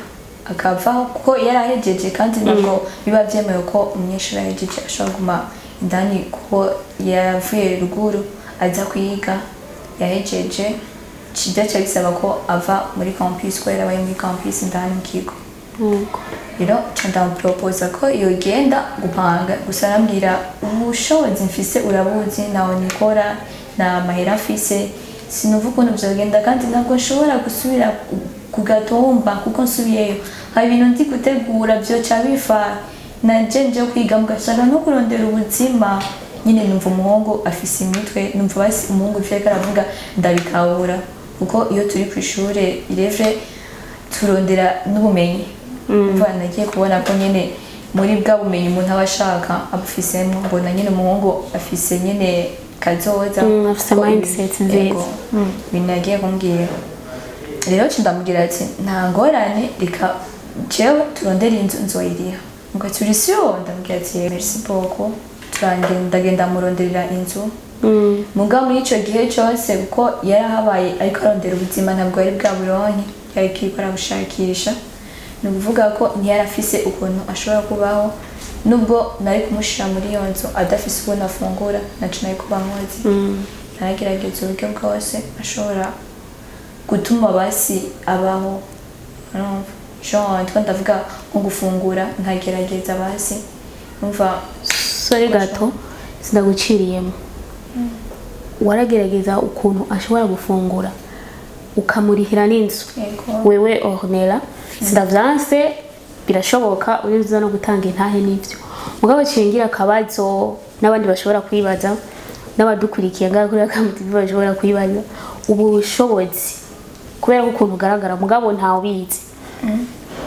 akavaho kuko yari ahejeje, kandi ntabwo biba byemewe ko umunyeshuri ahejeje ashobora kuguma indani, kuko yavuye ruguru aza kwiga, yahejeje, byaca bisaba ko ava muri campus kubera abaye muri campus indani mu kigo. Rero nca ndamuproposa ko yogenda gupanga, gusa arambwira: "Ubushobozi mfise urabuzi, ntawe nikora, nta mahera mfise, sinumva ukuntu vyogenda, kandi ntabwo nshobora gusubira ku gatumba kuko nsubiyeyo hari ibintu ndi gutegura vyoca bifa naje nje kwiga mugashaka no kurondera ubuzima nyine." Numva umuhungu afise imitwe, numva basi umuhungu ivyo ariko aravuga ndabitahura, kuko iyo turi ku ishure irevre turondera n'ubumenyi. Umva nagiye kubona ko nyine muri bwa bumenyi umuntu aba ashaka abufisemo, mbona nyine umuhungu afise nyine kazoza. Afise Ko mindset nziza. Yego. Ibintu yagiye kumbwira rero, nca ndamubwira ati: "Nta ngorane, reka jewe turondere inzu, nzoyiriha." Ngo: "Turi sûr?" Ndamubwira ati: "Merci beaucoup." Turagenda, ndagenda muronderera inzu. Mugabo muri ico gihe cose kuko yarahabaye ariko arondera ubuzima, ntabwo yari bwaburonke, yari kiriko arabushakisha. Ni ukuvuga ko ntiyari afise ukuntu ashobora kubaho. Nubwo nari kumushira muri iyo nzu adafise ukuntu afungura, naco nari kuba nkoze. Naragerageza uburyo bwose ashobora gutuma basi abaho. Urumva, genre ndiko ndavuga nko gufungura, nkagerageza basi, umva. Sorry gato, sindaguciriyemo. Waragerageza ukuntu ashobora gufungura, ukamurihira n'inzu? Yego. Wewe Ornella, sindavyanse, birashoboka, uriza no gutanga intahe n'ivyo, mugabo cingira akabazo n'abandi bashobora kwibaza, n'abadukurikiye ngaha kuri Akamo TV bashobora kwibaza: ubushobozi, kubera ko ukuntu ugaragara, mugabo ntawe ubizi,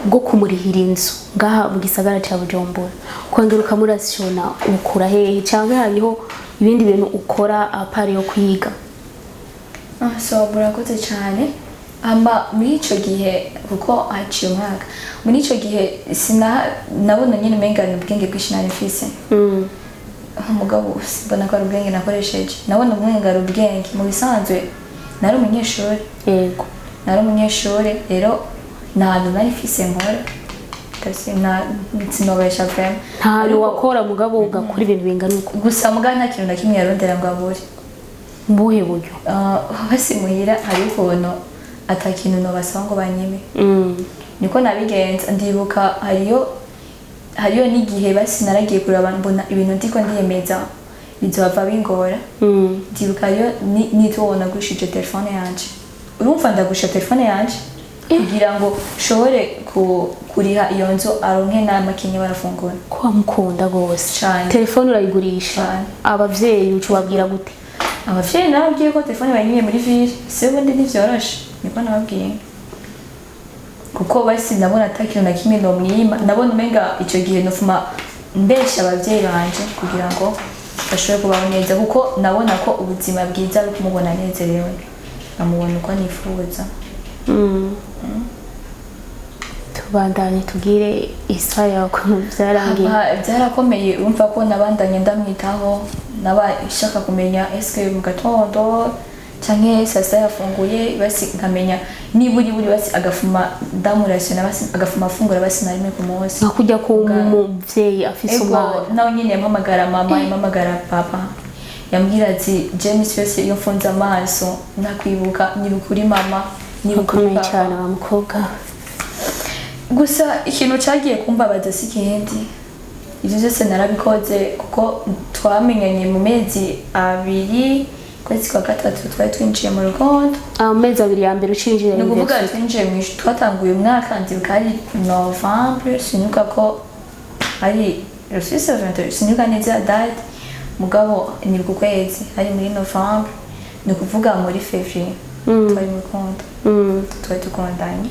bwo kumurihira inzu ngaha mu gisagara ca Bujumbura, ukongera ukamurasiona, ukura hehe? Canke hariho ibindi bintu ukora à part yo kwiga? Ah, so murakoze cyane. Ama muri ico gihe, kuko haciye umwaka, muri ico gihe sina nabona nyine umenga ni ubwenge bwinshi nari mfise. Umugabo mbona ko ari ubwenge nakoresheje, nabona umenga ari ubwenge. Mu bisanzwe nari umunyeshuri. Nari umunyeshuri, rero nta hantu nari mfise nkora. Sinobesha vraiment. Nta hantu Ariko- wakora, mugabo ugakora ibintu bingana uko? Gusa muga nta kintu na kimwe yarondera ngo abure. Mu buhe buryo? Ah, basi muhira hari ukuntu ata kintu nobasaba ngo banyime. Niko nabigenza. Ndibuka hariyo n'igihe basi naragiye kureba, mbona ibintu ndiko ndiyemeza bizohava bingora. Ndibuka hariyo nitwo nagurishije telefone yanje. Urumva, ndagurisha telefone yanje kugira ngo nshobore kuriha iyo nzu, aronke n'amakinyi barafungura. Ko wamukunda rwose. Cane. Telefone urayigurisha? Cane. Abavyeyi uca ubabwira gute? Abavyeyi nababwiye ko telefone bayinyiye muri ville, si ubundi ntivyoroshe, niko nababwiye, kuko basi ndabona ata kintu na kimwe nomwima. Ndabona umenga ico gihe nofuma mbesha abavyeyi banje kugira ngo bashobore kubaho neza, kuko nabona ko ubuzima bwiza ari kumubona anezerewe. Nkamubona uko nifuza. Tubandanye, tubwire histoire yawe ukuntu byarangiye. Hama byarakomeye, urumva ko nabandanye ndamwitaho, naba nshaka kumenya eske mu gatondo canke saa sita yafunguye, basi nkamenya niburi buri basi agafuma ndamurasiona, basi agafuma afungura basi na rimwe ku munsi. Nka kujya ku mubyeyi afise Ego, umwana. Nawe nyine yampamagara mama, yampamagara papa, yambwira ati James yose iyo mfunze amaso nakwibuka, nibuka uri mama, nibuka uri Ukomeye papa. cyane wa mukobwa. Gusa ikintu cyagiye kumbabaza si ikindi, ibyo byose narabikoze kuko twamenyanye mu mezi 2, kwezi kwa gatatu twari twinjiye mu rukundo. Amezi 2 ya mbere ucinjira Ni ukuvuga university. twinjiye mu twatanguye umwaka, ndibuka ari novembre, sinibuka ko ari le 6 ou 21, sinibuka neza date, mugabo nibuka ukwezi ari muri novembre, ni ukuvuga muri février twari mu rukundo. Twari dukundanye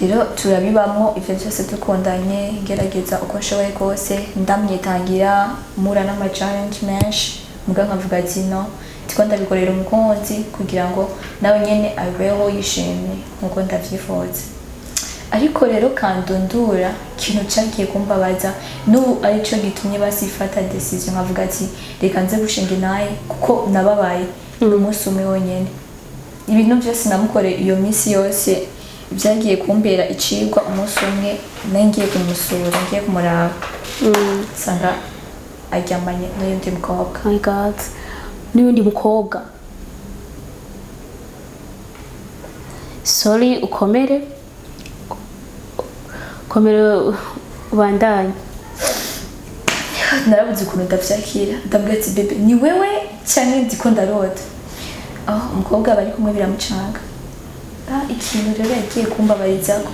rero, turabibamwo ivyo byose dukundanye, ngerageza uko nshoboye kose ndamwitangira, mpura n'ama challenge menshi, muga nkavuga ati no, ndiko ndabikorera umukunzi kugira ngo nawe nyene abeho yishimye nkuko ndavyifuza. Ariko rero kandundura ikintu cagiye kumbabaza n'ubu arico gitumye basifata décision nkavuga ati reka nze gushinga inaye, kuko nababaye umunsi umwe wonyene, ibintu byose namukoreye iyo minsi yose byagiye kumbera icigwa umunsi umwe nari ngiye kumusura, ngiye kumuraba, nsanga aryamanye n'uyundi mukobwa. My God, n'uyundi mukobwa! Sorry, ukomere, ukomere, ubandanye. Narabuze ukuntu ndavyakira, ndabwira ati bébé, ni wewe cyangwa ndiko ndarota? Aho umukobwa bari kumwe biramucanga. Ikintu rero yagiye kumbabarizako,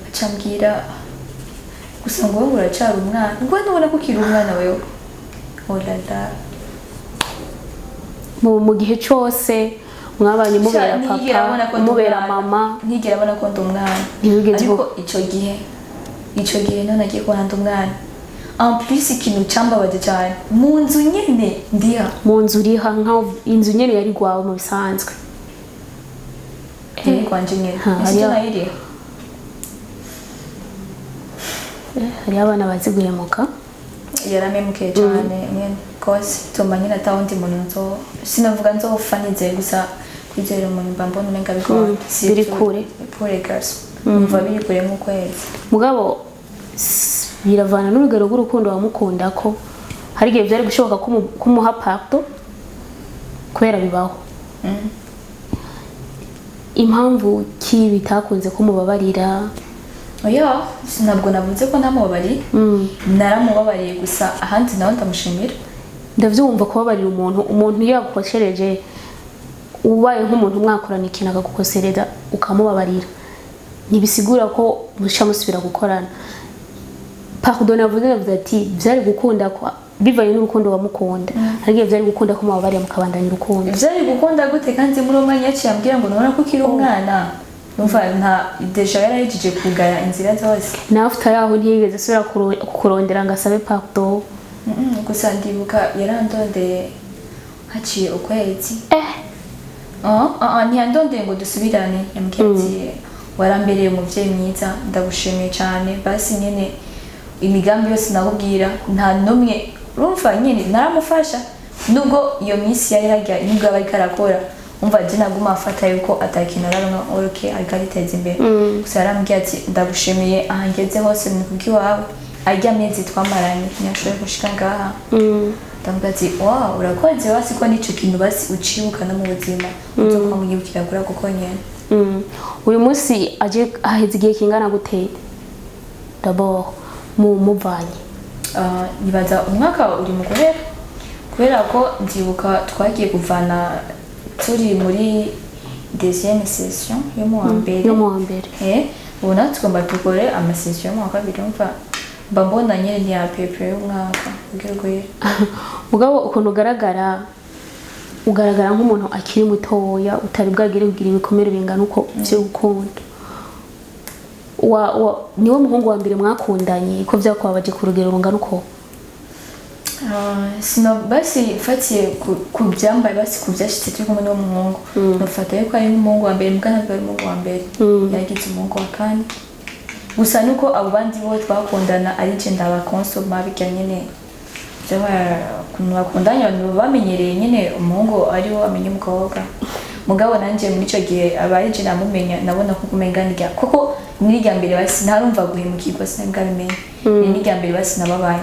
acambwira gusa ngo wowe uracyari umwana, ngo ntubona ko ukiri umwana wewe, oh la la. Mu gihe cyose mwabanye mubera Ntigera abona papa, ko ndi mubera umwana. mama. Ntigera abona ko ndi umwana. Ntibigeze. Ariko ico gihe none agiye kubona ndi umwana. En plus, ikintu cambabaje cyane, mu nzu nyene ndiha. Mu nzu uriha, nkaho inzu nyene yari gwawe mu bisanzwe. Yari kwanje nyene. Ha, ese nayiriha. Hariho abana bazi guhemuka. Yaramemukiye cyane nyene kose, tuma nyine ata wundi muntu nzo, sinavuga nzopfa nizeye, gusa kwizera umuntu mba mbona umenga bigora. Biri kure. Pure garçon, umva biri kure nk'ukwezi. Mugabo biravana n'urugero rw'urukundo wamukunda, ko hari igihe byari gushoboka kumuha pardon, kubera bibaho. Impamvu ki bitakunze kumubabarira? Oya, ntabwo navuze ko ntamubabariye. Naramubabariye, gusa ahandi nawe ndamushimira. Ndavyumva, kubabarira umuntu iyo yagukoshereje, ubaye nk'umuntu mwakorana ikintu akagukosereza ukamubabarira, ntibisigura ko muca musubira gukorana. Pardon navuze ati byari gukunda ko bivanye n'urukundo wamukunda, hari igihe byari gukunda ko mubabarira mukabandanya urukundo. Vyari gukunda gute kandi muri uwo mwanya yaciye ambwira ngo nubona ko ukiri umwana? Numva nta déjà yarahejeje kugara inzira zose. Na after yaho ntiyigeze asubira kukurondera ngo asabe pardon? Gusa ndibuka yarandondeye haciye ukwezi. Ntiyandondeye ngo dusubirane, yambwiye ati warambereye umuvyeyi mwiza, ndagushimiye cyane, basi nyene imigambi yose nakubwira nta n'umwe, urumva nyene naramufasha nubwo iyo minsi yari harya, nubwo aba ariko arakora, umva je naguma afata yuko atakintu araronka, ok, ariko ariteza imbere. Gusa yarambwiye ati ndagushimiye, aha ngeze hose ni kubw'iwawe, arya mezi twamaranye ntiyashoboye gushika ngaha. Ndamubwira ati wow, urakoze, basi ko n'ico kintu basi ucibuka no mu buzima uzokuba mwibukira kuri ako konyene. Uyu munsi aje haheze igihe kingana gute d'abord mu muvanye? Nibaza umwaka uri mu guhera, kubera ko ndibuka twagiye kuvana turi muri deuxième session yo mu wa mbere. Yo mu wa mbere. Ubu natwe tugomba dukore ama session yo mu wa kabiri, umva mba mbona nyene ni à peu près y'umwaka ugiye guhera. Mugabo ukuntu ugaragara nk'umuntu akiri mutoya, utari bwagire kugira ibikomere bingana uko vy'urukundo. Wa, wa, niwe muhungu wa mbere mwakundanye ko vyakubabaje ku rugero rungana uko? Ah, sino basi mfatiye ku byambaye, basi ku byashitse turi kumwe n'uwo muhungu, nofata yuko ari nk'umuhungu wa mbere, muga ntabwo ari umuhungu wa mbere, yagize umuhungu wa kane. Gusa nuko abo bandi bo twakundana ari je ndabakonsoma, bijya nyene by'abantu bakundanye, abantu bamenyereye nyene umuhungu ari we amenya umukobwa. Mugabo nanje muri ico gihe aba ari je namumenya, nabona ko kumenga nirya kuko nirya mbere basi ntarumva guhemukirwa, sinari bwabimenye, ni nirya mbere basi nababaye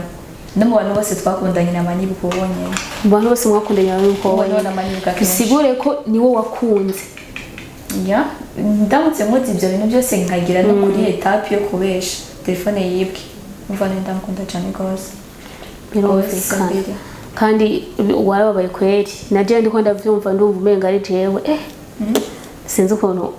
no mu bantu bose twakundanye namanyibuka uwo nyene. Mu bantu bose mwakundanye nawe Uwo umukobwa? niwe namanyibuka kenshi. Bisigure ko niwo wakunze? Ya, ndamutse nkoze ibyo bintu byose nkagira no kuri étape yo kubesha telefone yibwe, umva ni ndamukunda cyane rwose. Birumvikana. Rwose mbere. Kandi warababaye kweri, na jewe ndiko ndavyumva, ndumva umenga ari jewe, sinzi ukuntu.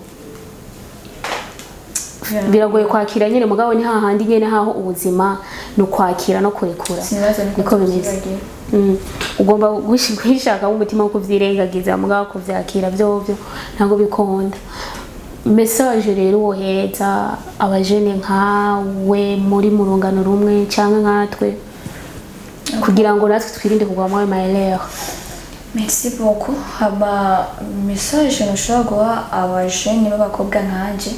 Biragoye kwakira nyine, mugabo ni hahandi nyene haho ubuzima ni ukwakira no kurekura. Sinibaza nuko Niko bimeze. tuvyibagiwe. Ugomba kwishakamo umutima wo kuvyirengagiza, mugabo kuvyakira vyovyo ntabwo bikunda. Message rero wohereza abajene nkawe muri mu rungano rumwe canke nkatwe, kugira ngo natwe twirinde kugwa muri ayo maerreur? Merci beaucoup. Haba message nashobora guha abajene b'abakobwa nkanje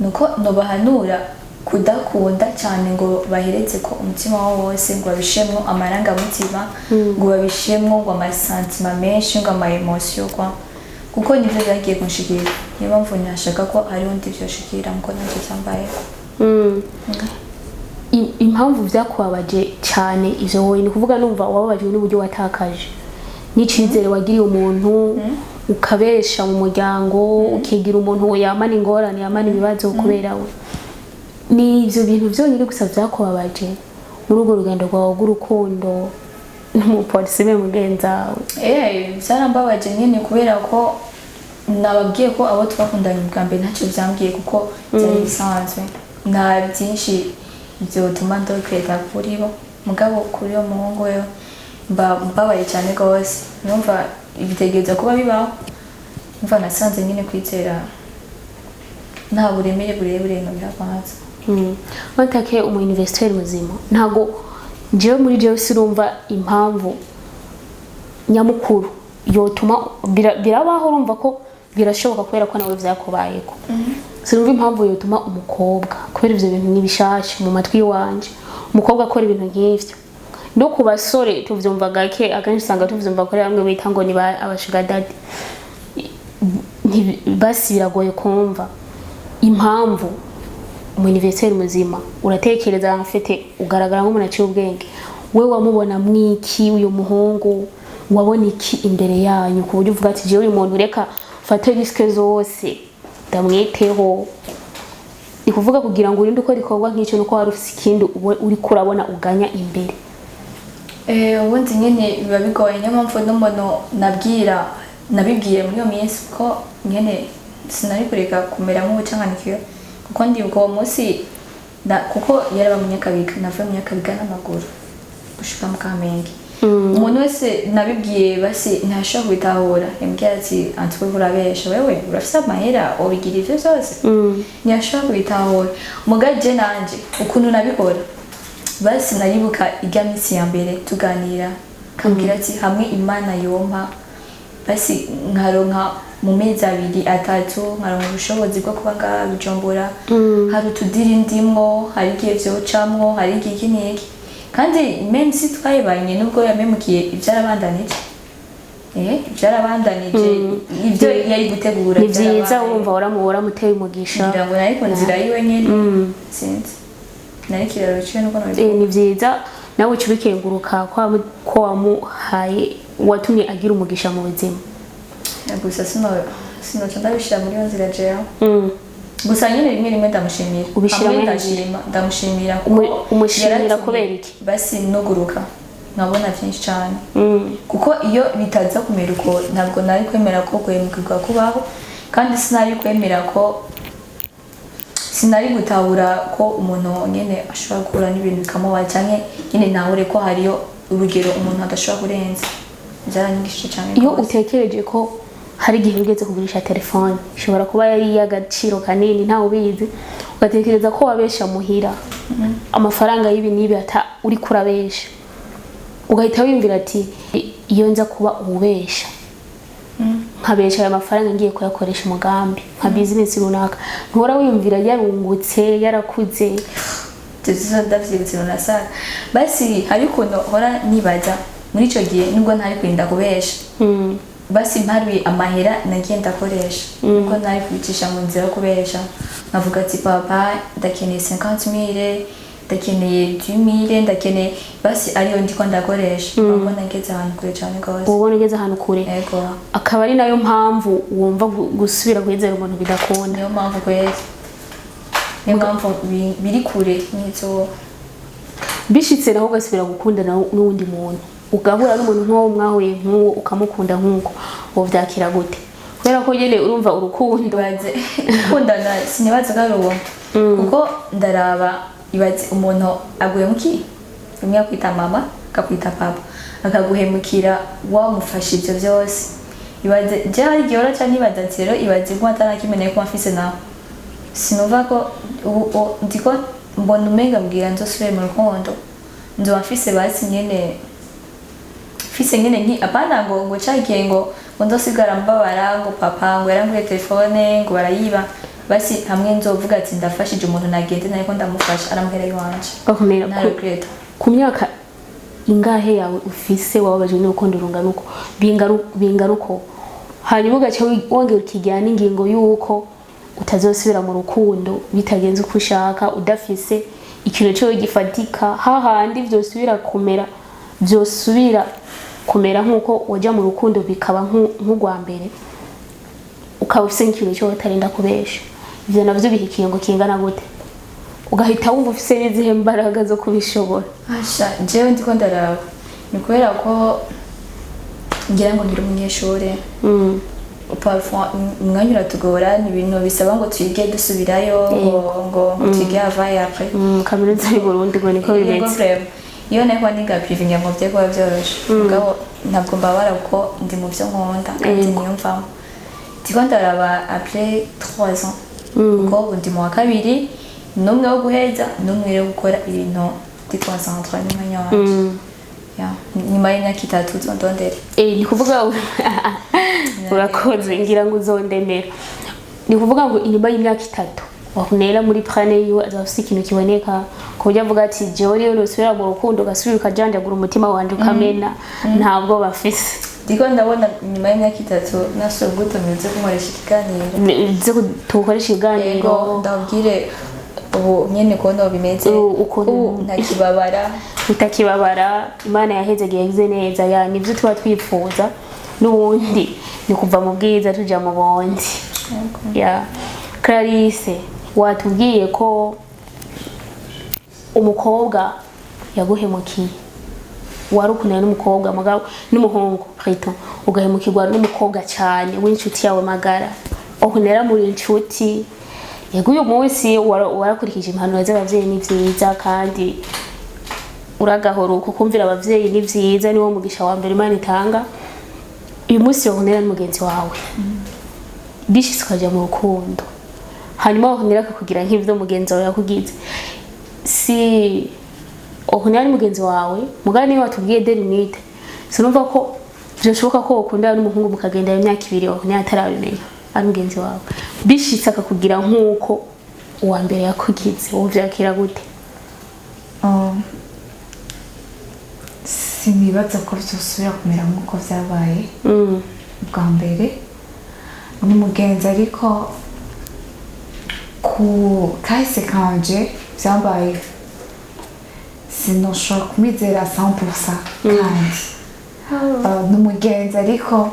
nuko nobahanura kudakunda cyane ngo bahereze ko umutima wabo wose, ngo babishemwo amarangamutima, ngo babishemwo ngo amasentiments menshi, ngo ama émotions kwa, kuko nivyo byagiye kunshikira. Niyo mpamvu ntashaka ko hariho undi vyoshikira nkuko nanje vyambayeho. Impamvu vyakubabaje cyane ivyo wowe, ni kuvuga numva wababajwe n'uburyo watakaje n'icizere wagiriye umuntu, ukabesha mu muryango, ukigira umuntu yamana ingorane, yamana ibibazo kubera we. Ni ivyo bintu vyonyine gusa vyakubabaje muri urwo rugendo rwawe rw'urukundo n'umupolisi be mugenzawe? Eh, byarambabaje nyine kubera ko nababwiye ko abo twakundanye bwa mbere ntacyo byambwiye, kuko byari bisanzwe, nta byinshi byotuma ndokereta kuri bo. Mugabo kuri uwo muhungu we mba mbabaye cyane rwose, numva bitegereza kuba bibaho. Numva nasanze nyine kwizera nta buremere burebure nobiha kwanza. Watake umu investisseur muzima, ntago jewe muri jewe sirumva impamvu nyamukuru yotuma birabaho. Urumva ko birashoboka kubera ko nawe vyakubayeko. Sinumva impamvu yotuma umukobwa, kubera ivyo bintu ni bishasha mu matwi yiwanje, umukobwa akora ibintu nk'ivyo. No ku basore tuvyumva gake, akenshi usanga tuvyumva kuri bamwe bita ngo ni ba abasugar daddy. Basi biragoye kumva impamvu umu investisseur muzima, uratekereza mfite, ugaragara nk'umuntu aciye ubwenge, we wamubona mwiki uyu muhungu? Wabona iki imbere yanyu ku buryo uvuga ati: "Jewe uyu muntu reka mfate risques zose ndamwiteho"? Ni kuvuga kugira ngo urinde ukora igikorwa nk'icyo nuko wari ufise ikindi uriko urabona uganya imbere. Ubundi nyene biba bigoye, niyo mpamvu n'umuntu nabwira, nabibwiye muri iyo minsi ko nyene sinari kureka kumera nk'ubucanganikiwe, kuko ndibuka uwo munsi kuko yaraba mu Nyakabiga, navuye mu Nyakabiga n'amaguru gushika mu Kamenge. Umuntu wese nabibwiye basi ntashobora kubitahura, yambwira ati: "Antwe urabesha wewe, urafise amahera wobigira ivyo vyose?" Ntiyashobora kubitahura. Muga je nanje ukuntu nabikora, basi naribuka irya minsi ya mbere tuganira, kambwira ati hamwe Imana yompa basi nkaronka mu mezi abiri atatu, nkaronka ubushobozi bwo kuba ngaha Bujumbura, hari utudiri ndimwo, hari igihe vyocamwo, hari igihe iki n'iki. Kandi même si twayibanye, nubwo yamemukiye, ivyarabandanije, ivyarabandanije ibyo yari gutegura. Ni vyiza. Vyarabaye. Urumva waramuteye umugisha. Ngira ngo nari ku nzira yiwe nyene, sinzi, nari kiraro ciwe nuko nabivuga. Ni vyiza nawe uca ubikenguruka ko wamuhaye, watumye agira umugisha mu buzima. Gusa sinoca ndabishira muri iyo nzira jewe. Gusa nyine rimwe rimwe ndamushimira. Ubishira Hamwe muri ndashima, ndamushimira kuko Umushimira yaratumye kubera iki? basi nuguruka nkabona byinshi cyane, kuko iyo bitaza kumera uko ntabwo nari kwemera ko guhemukirwa kubaho, kandi sinari kwemera ko, sinari gutahura ko umuntu nyine ashobora guhura n'ibintu bikamubaza, cyangwa nyine ntahure ko hariyo urugero umuntu adashobora kurenza. Byaranyigishije cyane Iyo rwose. utekereje ko hari igihe ugeze kugurisha telefone ishobora kuba yari iy'agaciro kanini, ntawe ubizi, ugatekereza ko wabesha muhira amafaranga y'ibi n'ibi ata uri kurabesha. Ugahita wiyumvira ati iyo nza kuba ububesha, nkabesha aya mafaranga ngiye kuyakoresha umugambi nka business runaka, ntuhora wiyumvira yarungutse, yarakuze? Tuzo ndavyibutse runasara. Basi hari ukuntu hora nibaza muri ico gihe, nubwo ntari kurinda kubesha, basi mparuye amahera nagiye ndakoresha, nubwo ntari kubicisha mu nzira yo kubesha, nkavuga ati papa, ndakeneye 50 mille, ndakeneye 10 mille, ndakeneye, basi ariyo ndiko ndakoresha, ubwo nageze ahantu kure cane gose. Ubona ugeze ahantu kure. Ego. Akaba ari nayo mpamvu wumva gusubira kwizera umuntu bidakunda. Niyo mpamvu kweri, niyo mpamvu biri kure n'izuba. Bishitse naho ugasubira gukundana n'uwundi muntu, ugahura n'umuntu nk'uwo mwahuye nk'uwo, ukamukunda nk'uko, wovyakira gute? Kubera ko nyene urumva urukundo Ibaze gukundana, sinibaza ko ari uwo, kuko ndaraba, ibaze umuntu aguhemukiye, umwe akwita mama, akakwita papa, akaguhemukira wamufasha ibyo byose. Ibaze je hari igihe uraca nibaza ati rero ibaze ko atanakimeneye ko mfise nawe, sinumva ko ubu ndiko mbona umenga mbwira nzosubire mu rukundo, nzoba mfise basi nyene, mfise nyene nki apana ngo cagiye ngo nzosigara mbabara ngo papa ngo yaranguye telefone ngo barayiba. Basi hamwe nzovuga ati ndafashije umuntu, nagende nariko ndamufasha, aramuhera iwanje. Bakomera Nta regret. Ku myaka ingahe yawe ufise wababajwe n'urukundo rungana uko, bingana uko, hanyuma ugaca wongera ukigira n'ingingo y'uko utazosubira mu rukundo bitagenze uko ushaka, udafise ikintu cyo gifatika, hahandi vyosubira kumera nk'uko wajya mu rukundo bikaba nk'urwa mbere, ukaba ufise nk'ikintu cyo utarinda kubesha, ivyo navyo biha ikiringo kingana gute, ugahita wumva ufise n'izihe mbaraga zo kubishobora? Asha, jewe ndiko ndaraba ni kubera ko ngira ngo nkiri umunyeshure. Parfois umwanya uratugora, ni ibintu bisaba ngo twige dusubirayo, ngo twige avant et après. Kaminuza y'u Burundi ngo niko Yego. bimeze. Vraiment, iyo nari niga privé ngira ngo vyari kuba vyoroshe, mugabo ntabwo mbabara kuko ndi mu vyo nkunda kandi niyumvamo. Ndiko ndaraba après 3 ans, kuko ubu ndi mu wa kabiri, n'umwe wo guheza n'umwe wo gukora ibintu ndi concentré n'umwanya wanje. Ya, nyuma y'imyaka 3 uzondondere. Ni kuvuga, urakoze, ngira ngo uzondemera, ni kuvuga ngo inyuma y'imyaka 3 wahunera muri plan yiwe azaba afise ikintu kiboneka ku buryo avuga ati jewe rero nusubira mu rukundo ugasubira ukajanjagura umutima wanje ukamena, ntabwo bafise. Ndiko ndabona nyuma y'imyaka 3 nasuye gutumira uze kunkoresha ikiganiro. Uze tugukoresha ikiganiro. Yego, ndabwire ubu nyene ukuntu bimeze. Ukuntu- Ubu ntakibabara. Utakibabara, Imana yahezagiye, yagize neza. Ya, nivyo tuba twifuza n'ubundi, ni kuva mu bwiza tuja mu bundi. Ya, Clarisse, watubwiye ko umukobwa yaguhemukiye, wari ukundana n'umukobwa mugabo n'umuhungu plutôt, ugahemukirwa n'umukobwa cyane w'inshuti yawe magara, uhunera muri inshuti. Yego, uyu munsi warakurikije impanuro z'abavyeyi, ni vyiza, kandi uragahora uko kumvira abavyeyi ni vyiza, niwo mugisha wa mbere Imana itanga. Uyu munsi wahunera n'umugenzi wawe, bishitse ukaja mu rukundo, hanyuma wahunera akakugira nk'ivyo mugenzi wawe yakugize, si uhunera ni mugenzi wawe mugabo niwe watubwiye des limites, sinumva ko vyoshoboka ko wokundana n'umuhungu mukagendana imyaka 2, wahunera atarabimenya ari mugenzi wawe, bishitse akakugira nk'uko uwa mbere yakugize, wowe vyakira gute? Sinibaza ko vyosubira kumera nk'uko vyabaye bwa mbere. Ni umugenzi, ariko ku kahise kanje vyambaye sinoshobora kumwizera 100%, kandi ni umugenzi ariko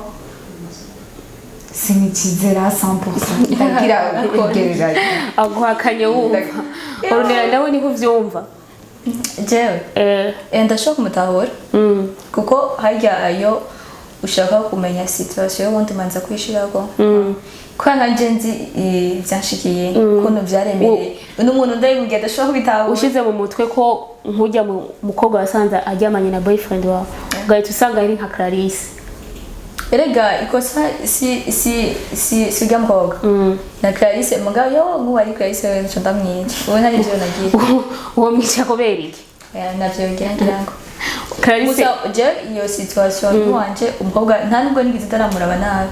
sinikizera 100%, ndagira kwigereranya. Aguhakanye wumva, urunera nawe niko uvyumva? Jewe ndashobora kumutahura, kuko harya iyo ushaka kumenya situation y'ubundi umanza kwishirako, kubera nka nje nzi ivyanshikiye ukuntu vyaremereye n'umuntu ndabimubwiye adashobora kubitahura. Ushize mu mutwe ko nk'ujya mu mukobwa wasanze aryamanye na boyfriend wawe, ugahita usanga ari nka Clarisse. Erega ikosa si urya mukobwa na Clarisse, mugabo yo nk'ubu ari Clarisse we nco ndamwica, ubu nta nivyo nagira. Uwo mwica kubera iki? Navyo ngira ngo Clarisse. Gusa je iyo situation wanje umukobwa nta nubwo nigeze ndaramuraba nabi.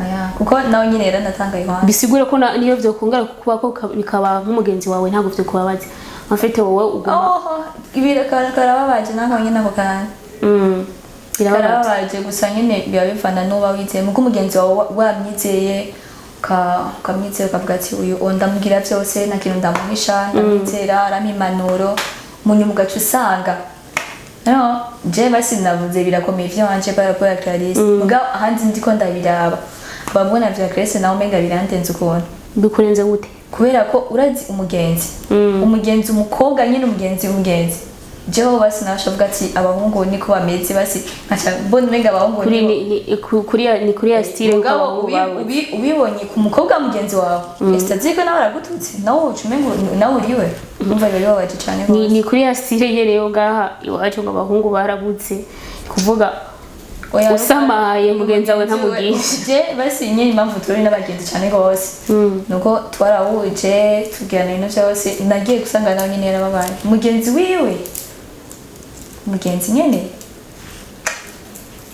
Aya, kuko nawe nyine yaranatanga iwanje. Bisigure ko niyo vyokongera kukuba ko bikaba nk'umugenzi wawe, ntabwo vyokubabaza. En fait, wowe uguma Oho, karababaje nako nyine ako kantu. Birababaza. Karababaje, gusa nyine biba bivana n'uba wizeye, muko umugenzi wawe wamwizeye, ukamwizera, ukavuga ati uyu uwo ndamubwira byose, nta kintu ndamuhisha, ndamwizera, arampa impanuro, munyuma ugaca usanga no je basi navuze birakomeye ivy'iwanje par rapport à Clarisse, muga ahandi ndiko ndabiraba bamubona vya Clarisse nawe umenga birandenze ukuntu. Bikurenze gute? Kubera ko urazi umugenzi, umugenzi umukobwa nyine, umugenzi jewe basi nawe ashavuga ati abahungu niko bameze, basi nkaca mbona umenga abahungu Kuri nibo ni kuri ya style Mugabo nk'abahungu babuze. Ubibonye ku mukobwa mugenzi wawe, ese ko nawe aragututse, nawe uca umengo nawe uriwe, umva biba bibabaje cane Ni, gose. ni kuri ya style nyene yo ngaha iwacu ngo abahungu barabutse, kuvuga Oya, usamaye mugenzi wawe mugenzi we- ntamugisha. Je basi nyine impamvu turi n'abagenzi cane gose nuko twarahuje tubwirana ibintu vyose, nagiye gusanga nawe nyine yarababaye mugenzi wiwe, mugenzi nyene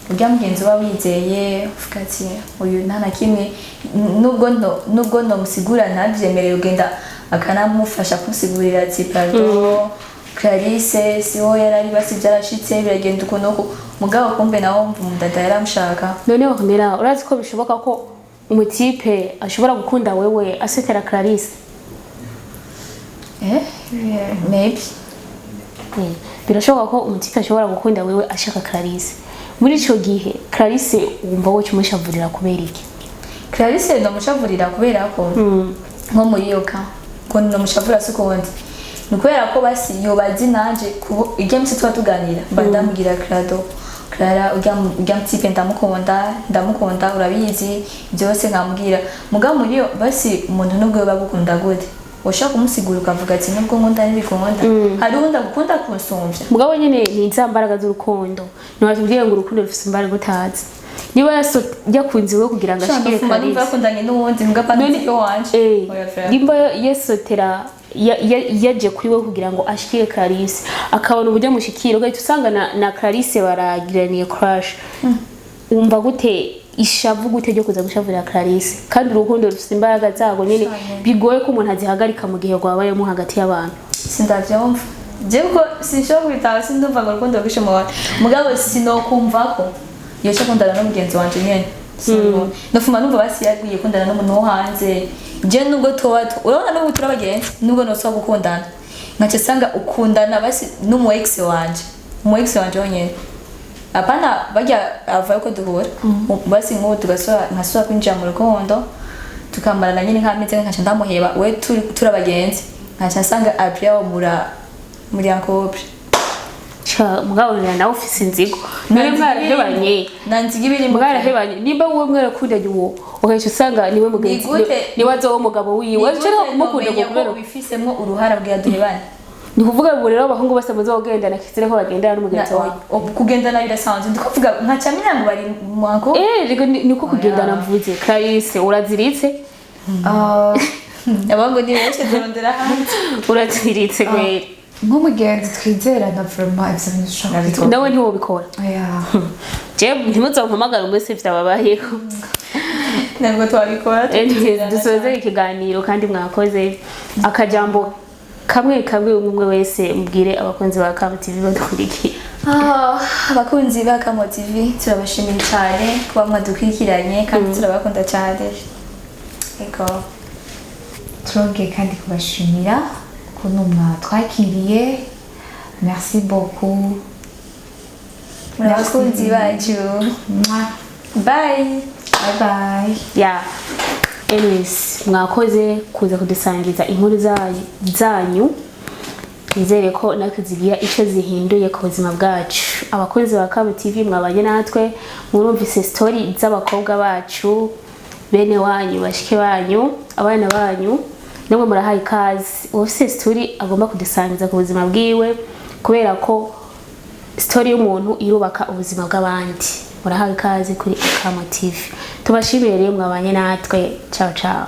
urya mugenzi uba wizeye, uvuga ati uyu nta na kimwe, nubwo ntomusigura ntabyemerere, ugenda akanamufasha kumusigurira ati pardon Clarisse, siho yarari, basi byarashitse, biragenda uku n'uku, mugabo kumbe nawe wumva umudada yaramushaka. Noneho Ornella, urazi ko bishoboka ko umutipe ashobora gukunda wewe asekera Clarisse? Eh, maybe. Birashoboka ko umutipe ashobora gukunda wewe ashaka Clarisse. Muri ico gihe Clarisse wumva woca umushavurira kubera iki? Clarisse ndamushavurira kubera ko nko muri iyo ka ko ndamushavura si ukundi, ni kubera ko basi yobazi nanje irya misi tuba tuganira mba ndamubwira Crado, Clara, urya mutipe ndamukunda, ndamukunda, urabizi byose nkamubwira. Mugabo muri iyo basi umuntu nubwo yoba agukunda gute, ushaka kumusigura ukavuga ati nubwo nkunda ntibikunda, hari uwundi agukunda kunsumvya. Mugabo nyene ni za mbaraga z'urukundo, ntibatubwiye ngo urukundo rufise imbaraga utazi. Niba yakunze wewe kugira ngo ashikire Ndumva Clarisse, yakundanye n'uwundi mbwa pana iyo wanje. Oya, frère. Nimba yesotera yaje kuri we kugira ngo ashikire Clarisse, akabona uburyo amushikira, ugahita usanga na Clarisse baragiraniye crush, wumva gute ishavu gute ryo kuza gushavurira Clarisse? Kandi urukundo rufite imbaraga zarwo nyene, bigoye ko umuntu azihagarika mu gihe rwabayemo hagati y'abantu. Sindavyumva jewe kuko sinshobora kubitaba, sindumva ngo urukundo rwishe mu bantu, mugabo sinokumva ko yoca akundana n'umugenzi wanje nyene. Ndafuma numva basi yagiye kundana n'umuntu wo hanze. Je nubwo tuba urabona n'ubu turi abagenzi, nubwo nosaba gukundana nkaca sanga ukundana basi n'umu ex wanje, umu ex wanje wonyene, apana barya ava yuko duhura, basi nk'ubu tugasubira nkasubira kwinjira mu rukundo, tukamarana nyine nk'amezi, nkaca ndamuheba we, turi abagenzi, nkaca nsanga après aho muri en couple. Ca mugabo rero nawe ufise inzigo. None mwarahebanye? Nanziga ibiri. Mwarahebanye, nimba wowe mwarakundanye uwo, ugahita usanga niwe mugenzi Ni gute? niwe azoba umugabo wiwe, ushobora kumukunda ngo kubera ubifisemo uruhara bwira duhebane. Ni kuvuga ngo rero abahungu bose muzogendana kizire ko bagendana n'umugenzi wawe? Kugendana birasanzwe, ndikuvuga nkaca menya ngo bari mu en couple. Eh, rego niko kugendana mvuze. Clarisse, uraziritse. Ah, Abahungu ni benshi, turondera hanze. Uraziritse kweri. Nk'umugenzi twizerana, vraiment ivyo bintu ushobora kubikora. Nawe ntiwobikora? Oya. Je ntimuzompamagare umunsi vyababayeho. Ntabwo twabikora. Dusoze ikiganiro kandi mwakoze. Akajambo kamwe kamwe, umwe umwe wese mubwire abakunzi ba Kamo TV badukurikiye. Ah, abakunzi ba Kamo TV, turabashimiye cyane kuba mwadukurikiranye kandi turabakunda cyane. Ego. Turongeye kandi kubashimira ukuntu mwatwakiriye, merci beaucoup. Muri abakunzi bacu. Mwah. Bye. Bye bye. Ya, anyways, mwakoze kuza kudusangiza inkuru zanyu, nizere ko natwe zigira icyo zihinduye ku buzima bwacu. Abakunzi ba Kamo TV mwabanye natwe, murumvise story z'abakobwa bacu, bene wanyu, bashike banyu, abana banyu. Namwe murahaye ikaze, uwufise story agomba kudusangiza ku buzima bwiwe, kubera ko story y'umuntu irubaka ubuzima bw'abandi. Murahawe ikaze kuri Akamo TV. Tubashimire rero mwabanye natwe. Ciao ciao.